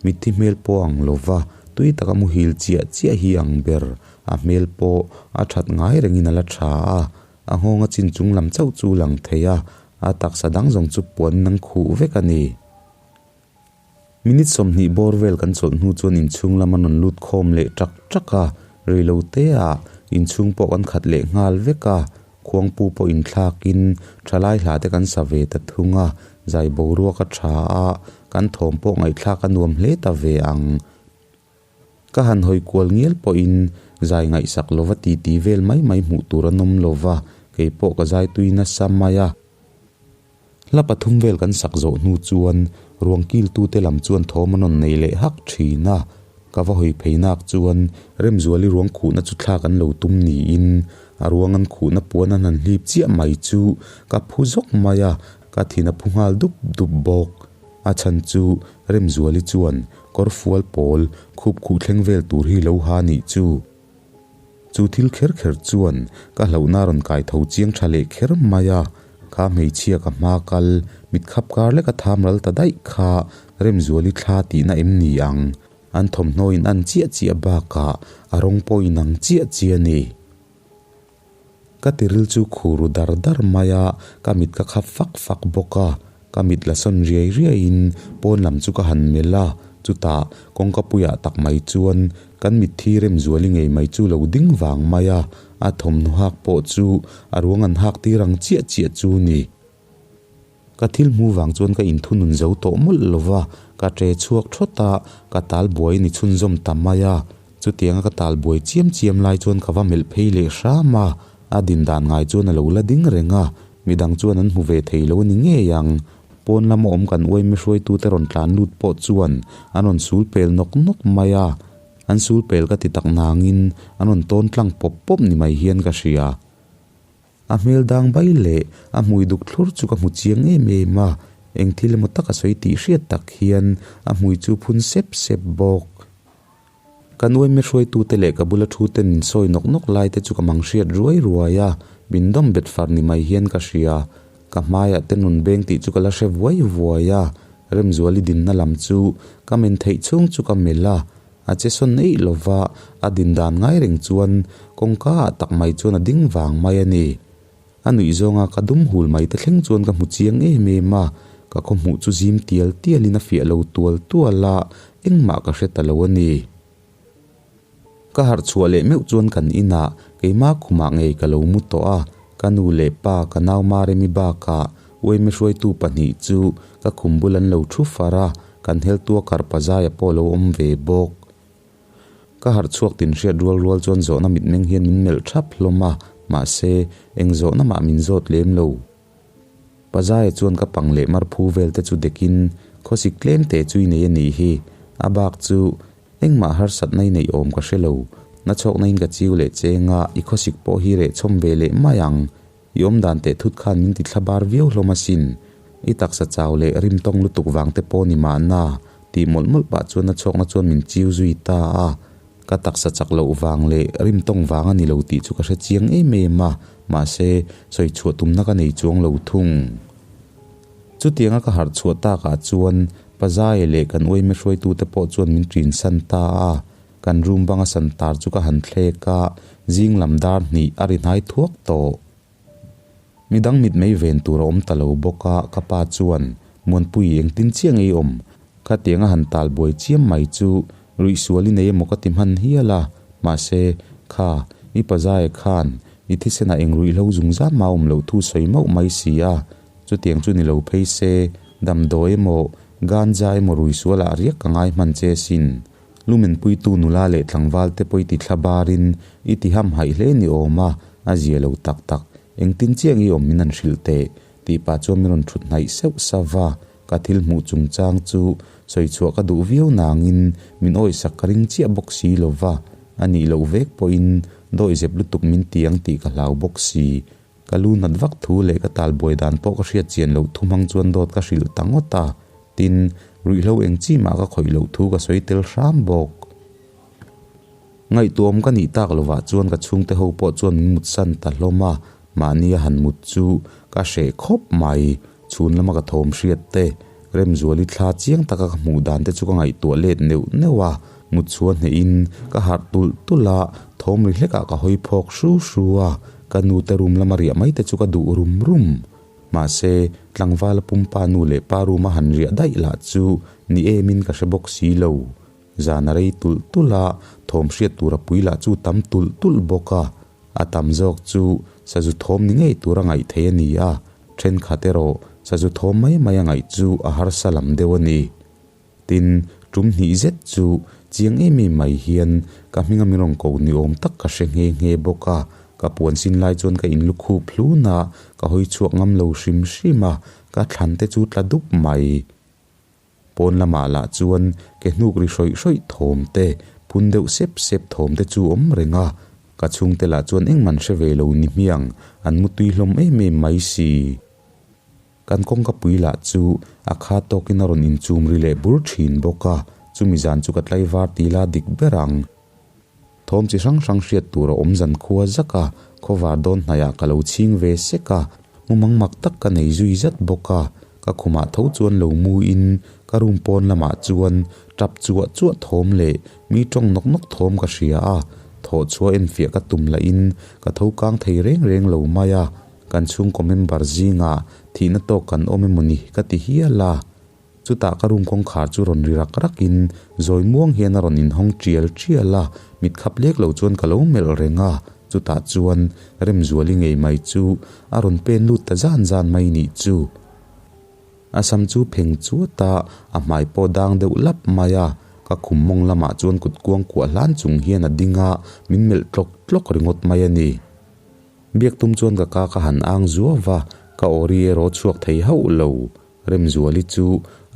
Mitthi hmel pawh ang lo va, tui taka muhil chiah chiah hi ang ber, a hmel pawh a that ngai rengin a la tha a, A nghawnga chin chung lam chauh chu lang thei a, a taksa dang zawng chu puan nang khuh vek a ni. Minute 20 bawr vel kan chawlh hnu chuan inchhung lam a rawn lut khawm leh ṭak ṭak a. Reiloteah inchhung pawh kan khat leh nghal vek a, khuangpu pawh inthlakin thalai hla te kan sa ve ta thung a, zai boruak a tha a, kan thawm pawh ngaihthlak a nuam hle ta ve ang. Ka han hawi kual ngial pawhin zai ngaihsak lova titi vel mai mai hmuh tur an awm lova, kei pawh ka zai tui nasa mai a. Hla pathum vel kan sak zawh hnu chuan ruang kiltute lam chuan thawm an rawn nei leh hak thin a, ka va hawi phei nak chuan Remzuali ruang khuhna chu thlak an lo tum niin a ruang an khuhna puan an han hlip chiah mai chu ka phu zawk mai a, ka thin a phu nghal dup dup bawk. A chhan chu Remzuali chuan kawr fual pawl khup khuh thleng vel tur hi lo ha nih chu. Chu thil kher kher chuan ka hlauhna rawn kai tho chiang tha leh kher mai a, kha hmeichhia ka hma kal mit khap kar lek a tham ral ta daih kha Remzuali thla tihna em ni ang? An thawmhnaw in an chiah chiah bakah a rawng pawh in ang chiah chiah a ni. Ka tiril chu khur ru dar dar mai a, ka mit ka khap fak fak bawk a, ka mit la sawn riai riai in pawn lam chu ka han melh a, chutah kawngka puiah tak mai chuan kan mitthi Remzuali ngei mai chu lo ding vang mai a, a thawmhnaw hak pawh chu a ruang an hak tir ang chiah chiah chu ni. Ka thil hmu vang chuan ka inthunun zo tawh mawlh lo va, ka ṭe chhuak ṭhawt a, ka tal buai ni chhunzawm ta mai a. Chutianga ka tal buai chiam chiam lai chuan ka va melh phei leh hram a, a din dan ngai chuan a lo la ding reng a, midang chuan an hmu ve thei lo a ni ngei ang. Pawn lama awm kan uaime hruaitute rawn tlan lut pawh chuan an rawn sul pel nawk nawk mai a, an sul pel ka ti tak nangin an rawn tawn tlang pawp pawp ni mai hian ka hria. A hmel dang bai leh a hmui duk thlur chu ka hmu chiang em em a, eng thil emaw tak a sawi tih hriat tak hian a hmui chu phun sep sep bawk. Ka nuaime hruaitute leh ka bula thu ten min sawi nawk nawk lai te chu ka mang hriat ruai ruai a, min dawm bet far ni mai hian ka hria. Ka hmaiah te nun beng tih chu ka la hre vuai vuai a, Remzuali dinna lam chu ka men theih chhung chu ka melh a, A che sawn eih lova, a din dan ngai reng chuan kawngka ah tak mai chuan a ding vang mai a ni. A nuih zawnga ka dum hul mai te thleng chuan ka hmu chiang em em a, ka khaw hmuh chu zim tial tial in a fiah lo tual tual a, engmah ka hre ta lo a ni. Ka harh chhuah leh meuh chuan kan inah keimah khumah ngei ka lo mu tawh a, ka nu leh pa ka nau Maremi bakah Uaime hruaitu pahnih chu ka khum bul an lo thu far a, kan heltua karpa zaia pawh lo awm ve bawk. Ka harh chhuak tin hriat rual rual chuan zawhna mitmeng hian min melh thap hlawm a, mahse, eng zawhna mah min zawt lem lo. Pa zaia chuan ka pang leh mar phu vel te chu dekin khawsik tlem te chu i nei a nih hi, a bak chu engmah harsatna i neih awm ka hre lo, nachhawkna in ka chiu leh cheng a, i khawsik pawh hi reh chhawm ve leh mai ang. I awm dan teh thut khan min ti thla bar viau hlawm asin. I taksa chau leh rim tawng lutuk vang te pawh ni mahna, tih mawlh mawlh pah chuan a chhuakna chuan min chiu zui ta a. Ka taksa chak loh vang leh rim tawng vang a ni lo tih chu ka hre chiang em em a, mahse, sawi chhuah tumna ka nei chuang lo thung. Chutianga ka harh chhuah takah chuan Pazaia leh kan uaime hruaitute pawh chuan min ṭinsan ta a. Kan room banga san tar chu ka han thlek a, zing lam dar hnih a ri hnai thuak tawh. Midang mitmei ven tur a awm ta lo bawk a, ka pa chuan, Muanpui engtin chiah ngei awm? Khatiang a han tal buai chiam mai chu ruihsual i nei emaw ka ti hman hial a, mahse, kha, i pazaia khan i thisenah eng ruihhlo zungzam mah a awm loh thu sawi mauh mai si a, chutiang chu ni lo phei se, damdawi emaw, ganja emaw ruihsualah riak ka ngai hman che sin. Lumenpuitu nula leh tlangval te pawh i ti thla barin i ti ham haih hle ni awm a, a zia lo tak tak. Engtin chiah nge awm min han hrilh teh? tih pah chuan min rawn thut hnaih seuh sauh a, ka thil hmuh chungchang chu sawi chhuah ka duh viau nangin min awisak ka ring chiah bawk si lo va, a nih loh vek pawhin dawi zep lutuk min ti ang tih ka hlau bawk si. Ka lu nat vak thu leh ka tal buai dan pawh ka hriat chian loh thu hmang chuan dawt ka hrilh ta ngawt a, tin, ruihhlo eng chi mah ka khawih loh thu ka sawi tel hram bawk. Ngaihtuahawm ka nih tak lovah chuan ka chhungte ho pawh chuan min mutsan ta hlawm a, mahni a han mut chu ka hreh khawp mai, chhun lama ka thawm hriat te, Remzuali thla chiang taka ka hmuh dan te chu ka ngaihtuah let neuh neuh a, mut chhuah hnehin ka harh tulh tulh a, thawm ri hlekah ka hawi phawk hru hru a, ka nu te room lama riah mai te chu ka duh rum rum. Mahse, tlangvala pumpa nu leh pa room a han riah daih lah chu ni emin ka hre bawk si lo. Zan a rei tulh tulh a, thawm hriat tur a pui lah chu tam tulh tulh bawk a. A tam zawk chu sazu thawm ni ngei tur a ngaih theih a ni a, thenkhat erawh sazu thawm mai mai a ngaih chu a harsa lam deuh a ni. Tin, tum hnih zet chu chiang em em mai hian ka hminga min rawn ko ni awm tak ka hre nghe nghe bawk a, ka puan sin lai chuan ka inlu khup hlun a, ka hawi chhuak ngam lo hrim hrim a, ka thlan te chu tla dup mai. Pawn lamah lah chuan ke hnuk ri hrawih hrawih thawm te, phun deuh sep sep thawm te chu awm reng a, ka chhungte lah chuan engman hre ve lo ni hmiang, an mutui hlawm em em mai si. Kan kawngka pui lah chu a kha tawkin a rawn inchum ri leh bur thin bawk a, chumi zan chu ka tlaivar ti la dik ber ang. Thawm chi hrang hrang hriat tur a awm zan khua zak a, khawvar dawn hnaiah ka lo chhing ve sek a, mumang mak tak ka nei zui zat bawk a, ka khumah tho chuan lo mu in ka room pawn lamah chuan tap chuah chuah thawm leh mi tawng nawk nawk thawm ka hria a, thawh chhuah enfiah ka tum lah in ka tho kang thei reng reng lo mai a, kan chhungkaw member zingah thihna tawk kan awm emawni ka ti hial a. Chutah ka room kawngkhar chu rawn ri rak rakin zawi muang hian a rawn inhawng tial tial a, mit khap lek lo chuan ka lo melh reng a, chutah chuan Remzuali ngei mai chu a rawn pen lut ta zan zan mai nih chu. A sam chu pheng chuat a, a hmai pawh dang deuh lap mai a, ka khum mawng lamah chuan kut kuang kuah hlan chung hian a ding a, min melh tlawk tlawk ringawt mai a ni. Biak tum chuan ka ka ka han ang zuau va, ka aw ri erawh chhuak thei hauh lo. Remzuali chu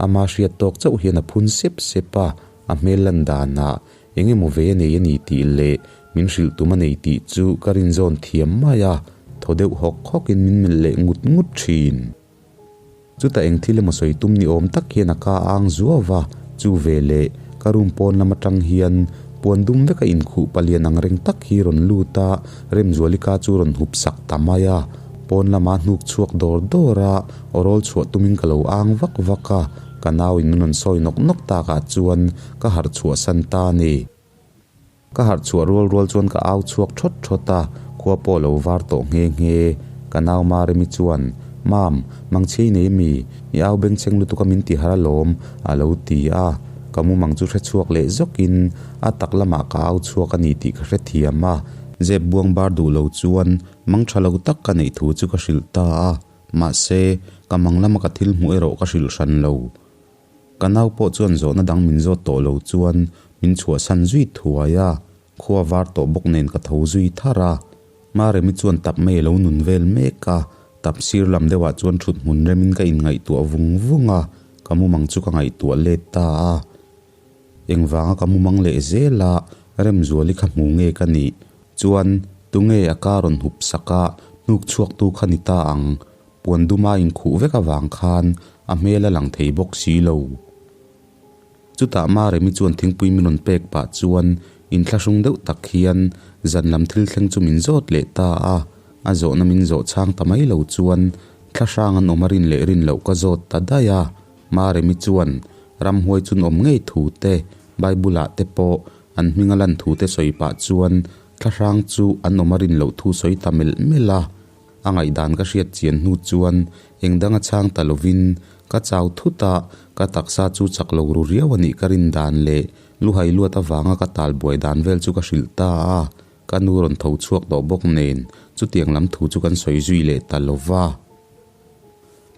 ama hriat tawk chauh hian a phun sep sep a, a hmel lan danah eng emaw ve a nei a ni tih leh min hrilh tum a nei tih chu ka rinzawn thiam mai a, thaw deuh hawk hawkin min melh leh ngut ngut thin. Chutah eng thil emaw sawi tum ni awm tak hian a ka ang zuau va, chu ve leh ka room pawn lam atang hian puan dum veka inkhuh palian ang reng tak hi rawn lut a, Remzuali ka chu rawn hup sak ta mai a. Pawn lama hnuk chhuak dawr dawr a, aw rawl chhuah tumin ka lo ang vak vak a, ka nau in min rawn sawi nawk nawk takah chuan ka harh chhuah san ta a ni. Ka harh chhuah rual rual chuan ka au chhuak thawt thawt a, khua pawh lo var tawh nghe nghe. Ka nau Maremi chuan, Mam, mangchhia i nei ami? I au bengchheng lutuk a min ti har alawm, a lo ti a. Ka mumang chu hre chhuak leh zawkin a tak lamah ka au chhuak a ni tih ka hrethiam a. Zep buang bar duh lo chuan Mang tha lo tak ka neih thu chu ka hrilh ta a, mahse, ka mang lama ka thil hmuh erawh ka hrilh hran lo. Ka nau pawh chuan zawhna dang min zawt tawh lo chuan min chhuahsan zui thuai a, khua var tawh bawk nen ka tho zui thar a. Maremi chuan tap mai a lo nun vel mek a, tap sir lam deuhah chuan thut hmun remin ka inngaihtuah vung vung a, ka mumang chu ka ngaihtuah let ta a. Engvanga ka mumang leh zel a, Remzuali kha hmu nge ka nih? Chuan, tunge a ka rawn hup sak a, hnuk chhuaktu kha ni ta ang? Puan duma inkhuh vek avang khan a hmel a lang thei bawk si lo. Chutah Maremi chuan thingpui min rawn pek pah chuan inthlahrung deuh tak hian zan lam thil thleng chu min zawt leh ta a, a zawhna min zawh chhang ta mai lo chuan thlahrang an awm a rin leh rin loh ka zawt ta daih a. Maremi chuan ramhuai chun awm ngei thu te, Bible-ah te pawh an hming a lan thu te sawi pah chuan thlahrang chu an awm a rin loh thu sawi ta melh melh a. A ngaihdan ka hriat chian hnu chuan eng dang a chhang ta lovin ka chau thut a, ka taksa chu chak lo ru riau a nih ka rin dan leh luhai luat avanga ka tal buai dan vel chu ka hrilh ta a. Ka nu rawn tho chhuak tawh bawk nen chutiang lam thu chu kan sawi zui leh ta lova.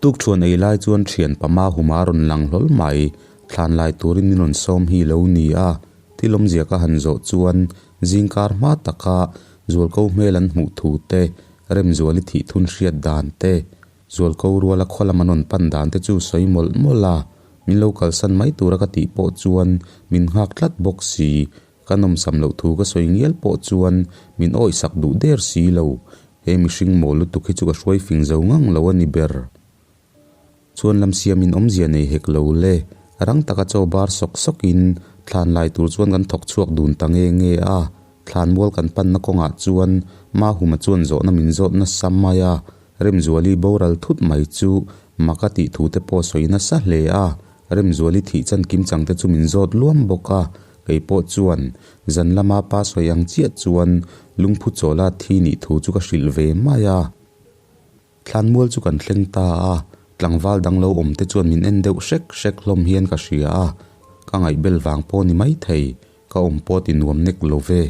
Tukṭhuan ei lai chuan ṭhian pama huma rawn lang hlawl mai, thlan lai turin min rawn sawm hi lo ni a, thil awmzia ka han zawh chuan zingkar hma taka Zualko hmel an hmuh thu te, Remzuali thih thun hriat dan te, Zualko ruala khaw lam an rawn pan dan te chu sawi mawlh mawlh a, min lo kalsan mai tura ka tih pawh chuan min nghak tlat bawk si, ka nawmsam loh thu ka sawi ngial pawh chuan min awihsak duh der si lo. He mihring mawl lutuk hi chu ka hruai fing zo ngang lo a ni ber. Chuan lam siamin awmzia nei hek lo le. Rang taka chaw bar sawk sawkin thlan lai tur chuan kan thawk chhuak dun ta nge nge a. Thlan mual kan panna kawngah chuan Mahuma chuan zawhna min zawt nasa mai a. Remzuali boral thut mai chu mak a tih thu te pawh sawi nasa hle a. Remzuali thih chan kim chang te chu min zawt luam bawk a. Kei pawh chuan zan lama pa sawi ang chiah chuan lungphu chawla thi nih thu chu ka hrilh ve mai a. Thlanmual chu kan thleng ta a, tlangval dang lo awm te chuan min en deuh hrek hrek hlawm hian ka hria a. Ka ngaihbel vang pawh ni maithei, ka awm pawh ti nuam nek lo ve.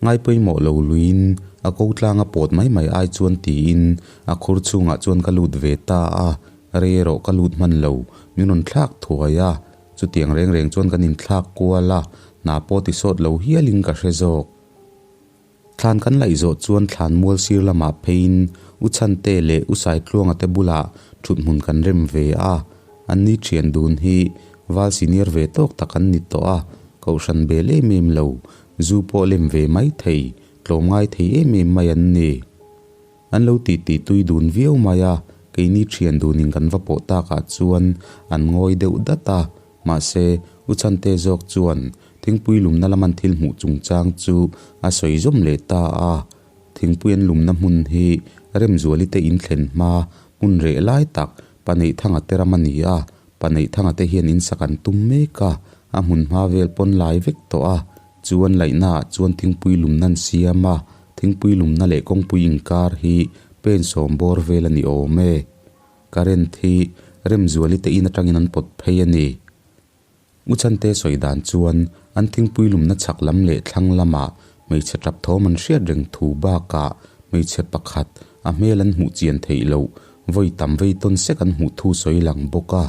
Ngai pawimawh lo luiin a ko tlanga pawt mai mai ai chuan tiin a khur chhungah chuan ka lut ve ta a, rei erawh ka lut hman lo, min rawn thlak thuai a, chutiang reng reng chuan kan inthlak kual a, hna pawh ti sawt lo hialin ka hre zawk. Thlan kan laih zawh chuan thlan mual sir lamah pheiin U Chhante leh U Saitluanga te bulah thuthmun kan rem ve a, an ni thian dun hi val senior ve tawk tak an ni tawh a, kohhran bel em em lo, zu pawh lem ve mai thei, tlawmngai thei em em mai an ni. An lo titi tui dun viau mai a, keini thian dunin kan va pawh takah chuan an ngawi deuh dat a, mahse U Chhante zawk chuan thingpui lumna laman thil hmuh chungchang chu a sawi zawm leh ta a, thingpui an lumna hmun hi Remzuali te in thlen hma hmun reh lai tak Paneihthanga te ram a ni a, Paneihthanga te hian in sak an tum mek a, a hmun hma vel pawn lai vek tawh a, chu an laihna ah chuan thingpui lumna an siam a, thingpui lumna leh kawngpui inkar hi pen sawm bawr vel a ni awm e. Current hi Remzuali te in atangin an pawt phei a ni. U Chante sawi dan chuan an thingpui lumna chhak lam leh thlang lamah hmeichhe tap thawm an hriat reng thu bakah hmeichhe pakhat a hmel an hmuh chian theih loh vawi tam vei tawn sek an hmuh thu sawi lang bawk a.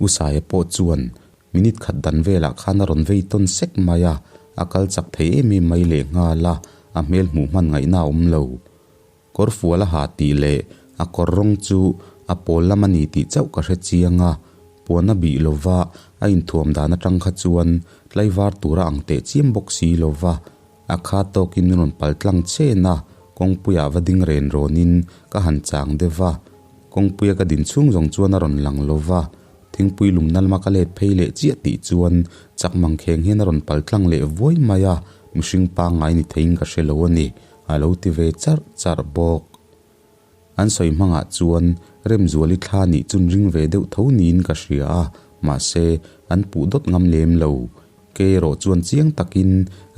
U Saia pawh chuan minute khat dan velah khan a rawn vei tawn sek mai a, a kal chak thei em em mai lehnghal a, a hmel hmuh hman ngaihna a awm lo. Kawr fual a ha tih leh a kawr rawng chu a pawl lam a ni tih chauh ka hre chiang a, puan a bih lova a inthuam dan atang kha chuan tlaivar tura ang teh chiam bawk si lova a kha tawkin min rawn pal tlang chen a, kawngpuiah va ding ren rawnin ka han chang deuh a, kawngpuia ka din chhung zawng chuan a rawn lang lova, thingpui lumna lama ka let phei leh chiah tih chuan chak mangkheng hian a rawn pal tlang leh vuai mai a, mihring pangngai ni theiin ka hre lo a ni. A lo ti ve charh charh bawk. An sawi hmangah chuan Remzuali thla nih chun ring ve deuh tho niin ka hria a, mahse an puh dawt ngam lem lo. Kei erawh chuan chiang takin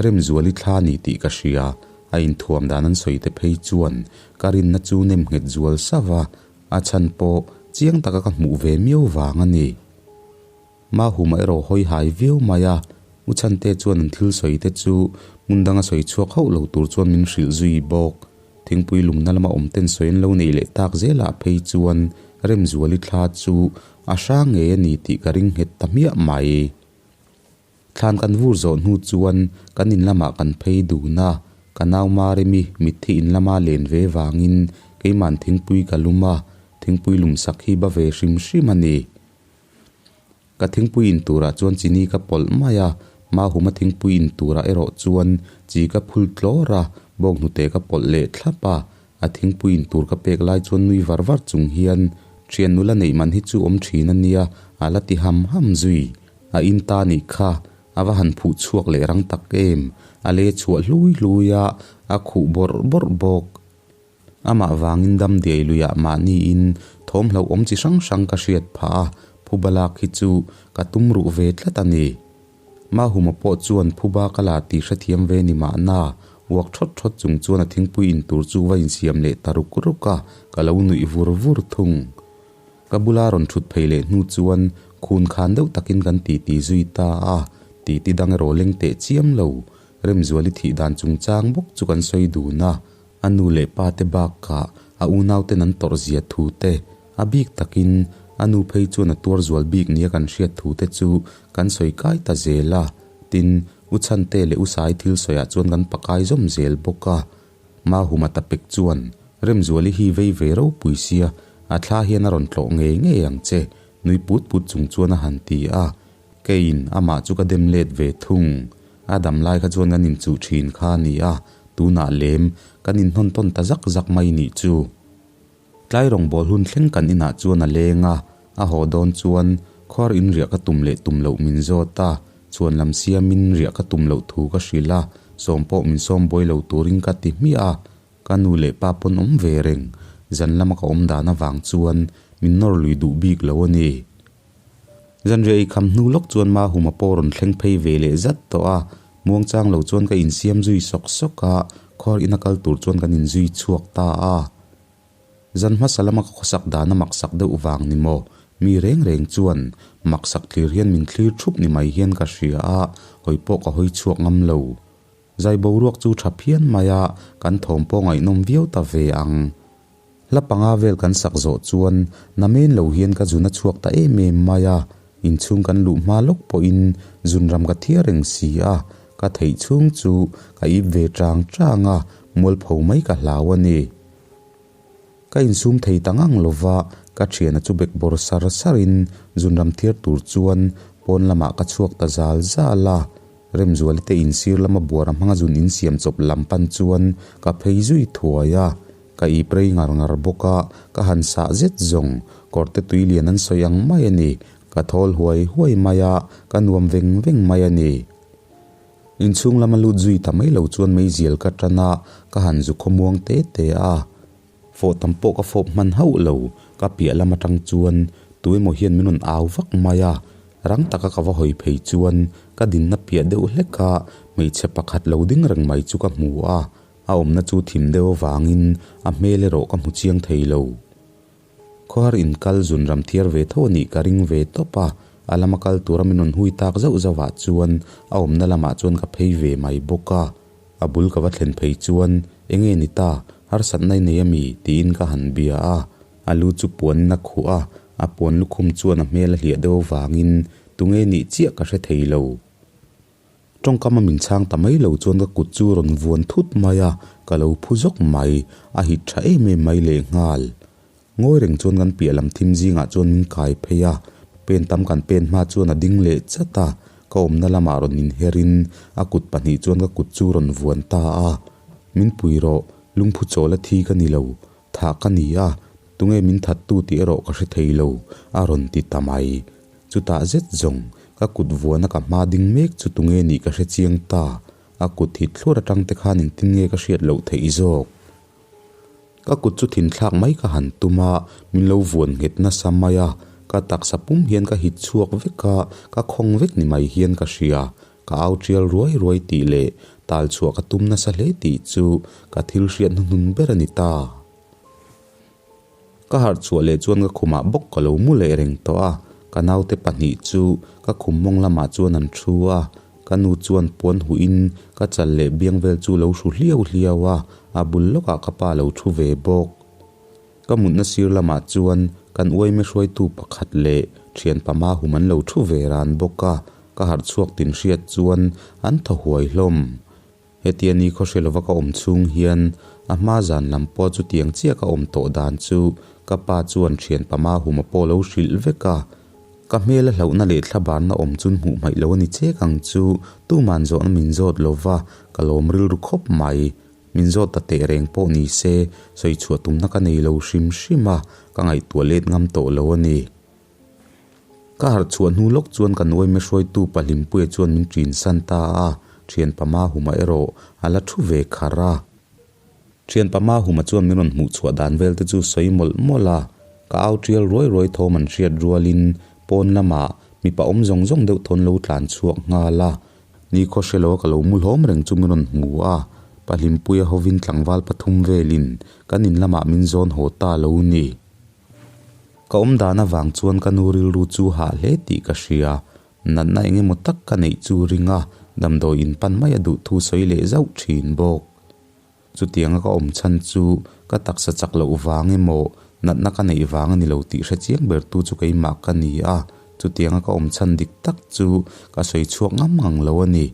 Remzuali thla ni tih ka hria, a inthuam dan an sawi te phei chuan ka rinna chu nem nghet zual sauh a, a chhan pawh chiang taka ka hmuh ve miau vang a ni. Mahuma erawh hawi hai viau mai a, U Chhante chuan an thil sawi te chu hmun danga sawi chhuak hauh lo tur chuan min hrilh zui bawk. Thingpui lumna lama awm ten sawi an lo neih leh tak zelah phei chuan Remzuali thla chu a hrang ngei a ni tih ka ring nghet ta hmiah mai. Thlan kan vur zawh hnu chuan kan in lamah kan phei dun a, ka nau Maremi mitthi in lama len ve vangin keima'n thingpui ka lum a, thingpui lumsak hi ba ve hrim hrim a ni. Ka thingpui in turah chuan chini ka pawlh mai a, Mahuma thingpui in turah erawh chuan chi ka phul tlawr a, bawnghnute ka pawlh leh thlap a. A thingpui in tur ka pek lai chuan nui var var chung hian, Thian nula neih man hi chu awm thin a nia, a la ti ham ham zui. A in ta nih kha, a va han phuh chhuak leh rang tak em, a le chhuah hlui hlui a, a khuh bawrh bawrh bawk. Amah vangin dam diai luiah mahniin thawm hlauhawm chi hrang hrang ka hriat phah a, phuba lak hi chu ka tum ruh ve tlat a ni. Mahuma pawh chuan phuba ka la tih hrethiam ve ni mahna, uak thawt thawt chung chuan a thingpui in tur chu va insiam leh ta ruk ruk a, ka lo nuih vur vur thung. Ka bula rawn thut phei leh hnu chuan khun khan deuh takin kan titi zui ta a, titi dang erawh leng teh chiam lo, Remzuali thih dan chungchang bawk chu kan sawi dun a. A nu leh pa te bakah a unauten an tawrh zia thu te, a bik takin a nu phei chuan a tuar zual bik nia kan hriat thu te chu kan sawi kai ta zel a. Tin, U Chhante leh U Sai thil sawiah chuan kan pakai zawm zel bawk a. Mahuma Tapek chuan, Remzuali hi vei ve ropui sia, a thla hian a rawn tlawh ngei ngei ang che, nui put put chung chuan a han ti a. Keiin amah chu ka dem let ve thung. A dam lai kha chuan kan inchuh thin kha a ni a, tunah lem kan inhnawn tawn ta zak zak mai nih chu. Tlai rawngbâwl hun thleng kan inah chuan a leng a, a haw dawn chuan khuar in riah ka tum leh tum loh min zawt a, chhuan lam siamin riah ka tum loh thu ka hrilh a, sawm pawh min sawm buai lo turin ka ti hmiah a, ka nu leh pa pawn awm ve reng, zan lama ka awm dan avang chuan min nawr lui duh bik lo a ni. Zanriah ei kham hnu lawk chuan Mahuma pawh rawn thleng phei ve leh zat tawh a, muangchang lo chuan ka insiam zui sawk sawk a, khuar ina kal tur chuan kan inzui chhuak ta a. Zan hmasa lama ka khawsak dan a maksak deuh vang ni maw? Mi reng reng chuan maksak thlir hian min thlir thup ni mai hian ka hria a, hawi pawh ka hawi chhuak ngam lo. Zai boruak chu tha phian mai a, kan thawm pawh ngaihnawm viau ta ve ang. Hla panga vel kan sak zawh chuan namen lo hian ka zun a chhuak ta em em mai a, inchhung kan luh hma lawk pawhin zunram ka thiar reng si a, ka theih chhung chu ka ip ve chang chang a, mualpho mai ka hlau a ni. Ka insum thei ta ngang lova, ka thiana chu bekbawr sar sarin zunram thiar tur chuan pawn lamah ka chhuak ta zal zal a. Remzuali te insir lama buara hmanga zun insiam chawp lam pan chuan ka phei zui thuai a. Ka ip rei ngar ngar bawk a, ka han sah zet zawng, kawrte tui lian an sawi ang mai a ni. Ka thawl huai huai mai a, ka nuam veng veng mai a ni. Inchhung lama lut zui ta mai lo chuan meizial ka tan a, ka han zu khawmuang te te a. Fawh tam pawh ka fawp hman hauh lo, ka piah lam atang chuan tu emaw hian min rawn au vak mai a. Rang taka ka va hawi phei chuan ka dinna piah deuh hlek a, hmeichhe pakhat lo ding reng mai chu ka hmu a. A awmna chu thim deuh avangin a hmel erawh ka hmu chiang thei lo. Khawhar inkal zun ram thiar ve tho a nih ka ring ve tawp a, a lama kal tura min rawn hui tak zauh zauhah chuan a awmna lamah chuan ka phei ve mai bawk a. A bul ka va thlen phei chuan, Enge ni ta, harsatna i nei ami? tiin ka han bia a. A lu chu puanin a khuh a, a puan lukhum chuan a hmel a hliah deuh avangin tunge nih chiah ka hre thei lo. Tawngkam a min chhang ta mai lo chuan ka kut chu rawn vuan thut mai a, ka lo phu zawk mai, a hit tha em em mai lehnghal. Ngawi reng chuan kan piah lam thim zingah chuan min kai phei a, pen tam kan pen hma chuan a ding leh chat a, ka awmna lamah rawn inherin a kut pahnih chuan ka kut chu rawn vuan ta a, Min pui rawh, lungphu chawl a thi ka ni lo, thah ka ni a, tunge min thattu tih erawh ka hre thei lo, a rawn ti ta mai. Chutah zet zawng, ka kut vuana ka hma ding mek chu tunge nih ka hre chiang ta, a kut hit thlur atang te khan engtin nge ka hriat loh theih zawk? Ka kut chu thinthlak mai ka han tum a, min lo vuan nghet nasa mai a, ka taksa pum hian ka hit chhuak vek a, ka khawng vek ni mai hian ka hria, ka au tial ruai ruai tih leh tal chhuah ka tum nasa hle tih chu ka thil hriat hnuhnun ber a ni ta. Ka harh chhuah leh chuan ka khumah bawk ka lo mu leh reng tawh a, ka naute pahnih chu ka khum mawng lamah chuan an thu a, ka nu chuan puan huhin ka chal leh biang vel chu lo hru hliau hliau a, a bul lawkah ka pa lo thu ve bawk. Ka mutna sir lamah chuan kan uaime hruaitu pakhat leh thian pama hum an lo thu ve ran bawk a, ka harh chhuak tin hriat chuan an thaw huai hlawm. Hetia ni khawhre lova ka awm chhung hian a hma zan lam pawh chutiang chiah ka awm tawh dan chu ka pa chuan thian pama huma pawh lo hrilh vek a. Ka hmel a hlauhna leh thlabarna awm chun hmuh hmaih lo a ni chek ang chu tuman zawhna min zawt lova ka lawm rilru khawp mai. Min zawt ta teh reng pawh ni se sawi chhuah tumna ka nei lo hrim hrim a, ka ngaihtuah let ngam tawh lo a ni. Ka harh chhuah hnu lawk chuan ka nuaime hruaitu Pahlimpuia chuan min ṭin san ta a, ṭhianpa Mahuma erawh a la ṭhu ve kharh a. Ṭhianpa Mahuma chuan min rawn hmuh chhuah dan vel te chu sawi mawlh mawlh a, ka au ṭial ruai ruai thawm an hriat rualin pawn lamah mipa awm zawng zawng deuh thawn lo tlan chhuak nghal a. Ni khaw hre lo a ka lo mu hlawm reng chu min rawn hmu a, Pahlimpuia hovin tlangval pathum velin kan in lamah min zawn haw ta lo ni. Ka awm dan avang chuan ka nu rilru chu hah hle tih ka hria. Natna eng emaw tak ka neih chu ring a, damdawi in pan mai a duh thu sawi leh zauh thin bawk. Chutianga ka awm chhan chu ka taksa chak loh vang emaw natna ka neih vang a ni lo tih hre chiang ber tu chu keimah ka ni a, chutianga ka awm chhan dik tak chu ka sawi chhuak ngam ngang lo a ni.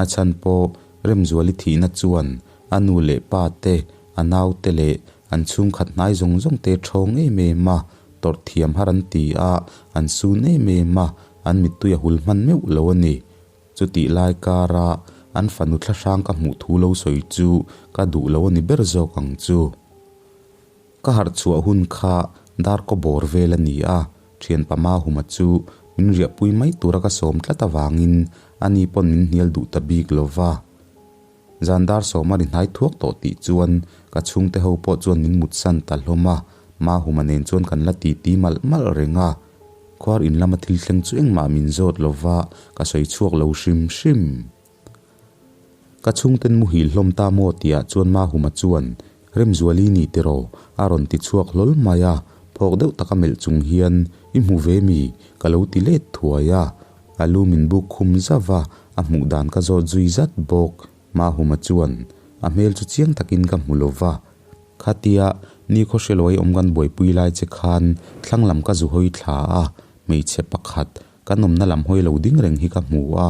A chhan pawh Remzuali thihna chuan a nu leh pa te, a naute leh An chhungkhat hnai zawng zawng te thawng em em a, tawrh thiam har an ti a, an sun em em a, an mittui a hul hman meuh lo a ni. Chutih lai kara an fanu thlahrang ka hmuh thu lo sawi chu ka duh lo a ni ber zawk ang chu. Ka harh chhuah hun kha darkaw bawr vel a ni a, thianpa Mahuma chu min riahpui mai tura ka sawm tlat avangin ani pawn min hnial duh ta bik lova. Zan dar sawma ri hnai thuak tawh tih chuan ka chhungte ho pawh chuan min mutsan ta hlawm a, Mahuma nen chuan kan la titi malh malh reng a. Khuar in lama thil thleng chu engmah min zawt lova ka sawi chhuak lo hrim hrim. Ka chhungten muhil hlawm ta maw tihah chuan Mahuma chuan, Remzuali ni tiraw? a rawn ti chhuak hlawl mai a. Phawk deuh taka melh chung hian, I hmu ve mi? Ka lo ti let thuai a. A lu min buk khum zauh va, a hmuh dan ka zawt zui zat bawk. Mahuma chuan, A hmel chu chiang takin ka hmu lo va. Khatia nikhaw hreluai awm kan buaipui lai che khan thlang lam ka zu hawi thla a, hmeichhe pakhat kan awmna lam hawi lo ding reng hi ka hmu a.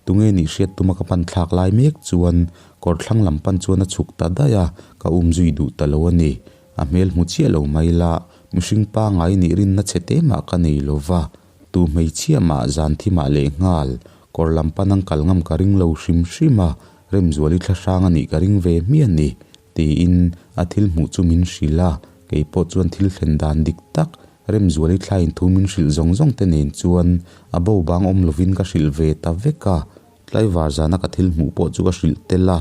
Tunge nih hriat tuma ka pan thlak lai mek chuan kawr thlang lam pan chuan a chhuk ta daih a, ka um zui duh ta lo a ni. A hmel hmu chiah lo mai la, mihring pangai nih rinna chhe te mah ka nei lo va, tu hmeichhia mah zan thi mah leh nghal, kawr lam pan ang kal ngam ka ring lo hrim hrim a, Remzuali thla hrang a nih ka ring ve hmiah ni, tiin a thil hmuh chu min hrilh a, kei pawh chuan thil thlen dan dik tak Remzuali thlain thu min hrilh zawng zawng te nen chuan a bo bang awm lovin ka hrilh ve ta vek a, tlaivar zana ka thil hmuh pawh chu ka hrilh tel a,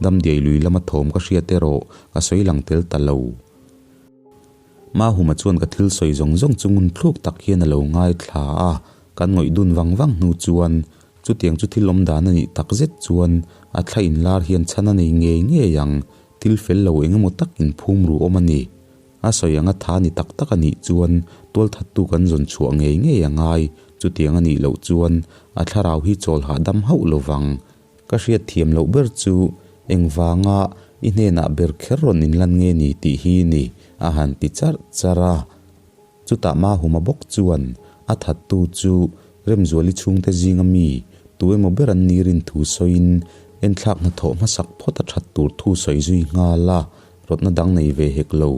damdiai lui lama thawm ka hriat erawh ka sawi lang tel ta lo. Mahuma chuan ka thil sawi zawng zawng chu ngun thluk tak hian a lo ngaithla a, kan ngawih dun vang vang hnu chuan chutiang chu thil awm dan a nih tak zet chuan a thla inlar hian chhan a nei ngei ngei ang, thil fel lo eng emaw tak inphum ru awm a ni. A sawi anga tha ni tak tak a nih chuan tualthattu kan zawn chhuah ngei ngei a ngai, chutiang a nih loh chuan a thlarau hi chawl hahdam hauh lo vang. Ka hriat thiam loh ber chu engvanga i hnenah ber kher rawn inlan nge ni tih hi ni, a han ti charh charh a. Chutah Mahuma bawk chuan a thattu chu Remzuali chhungte zinga mi tu emaw ber an ni rin thu sawiin enthlak hnathawh hmasak phawt a that tur thu sawi zui nghal a. Rawtna dang nei ve hek lo,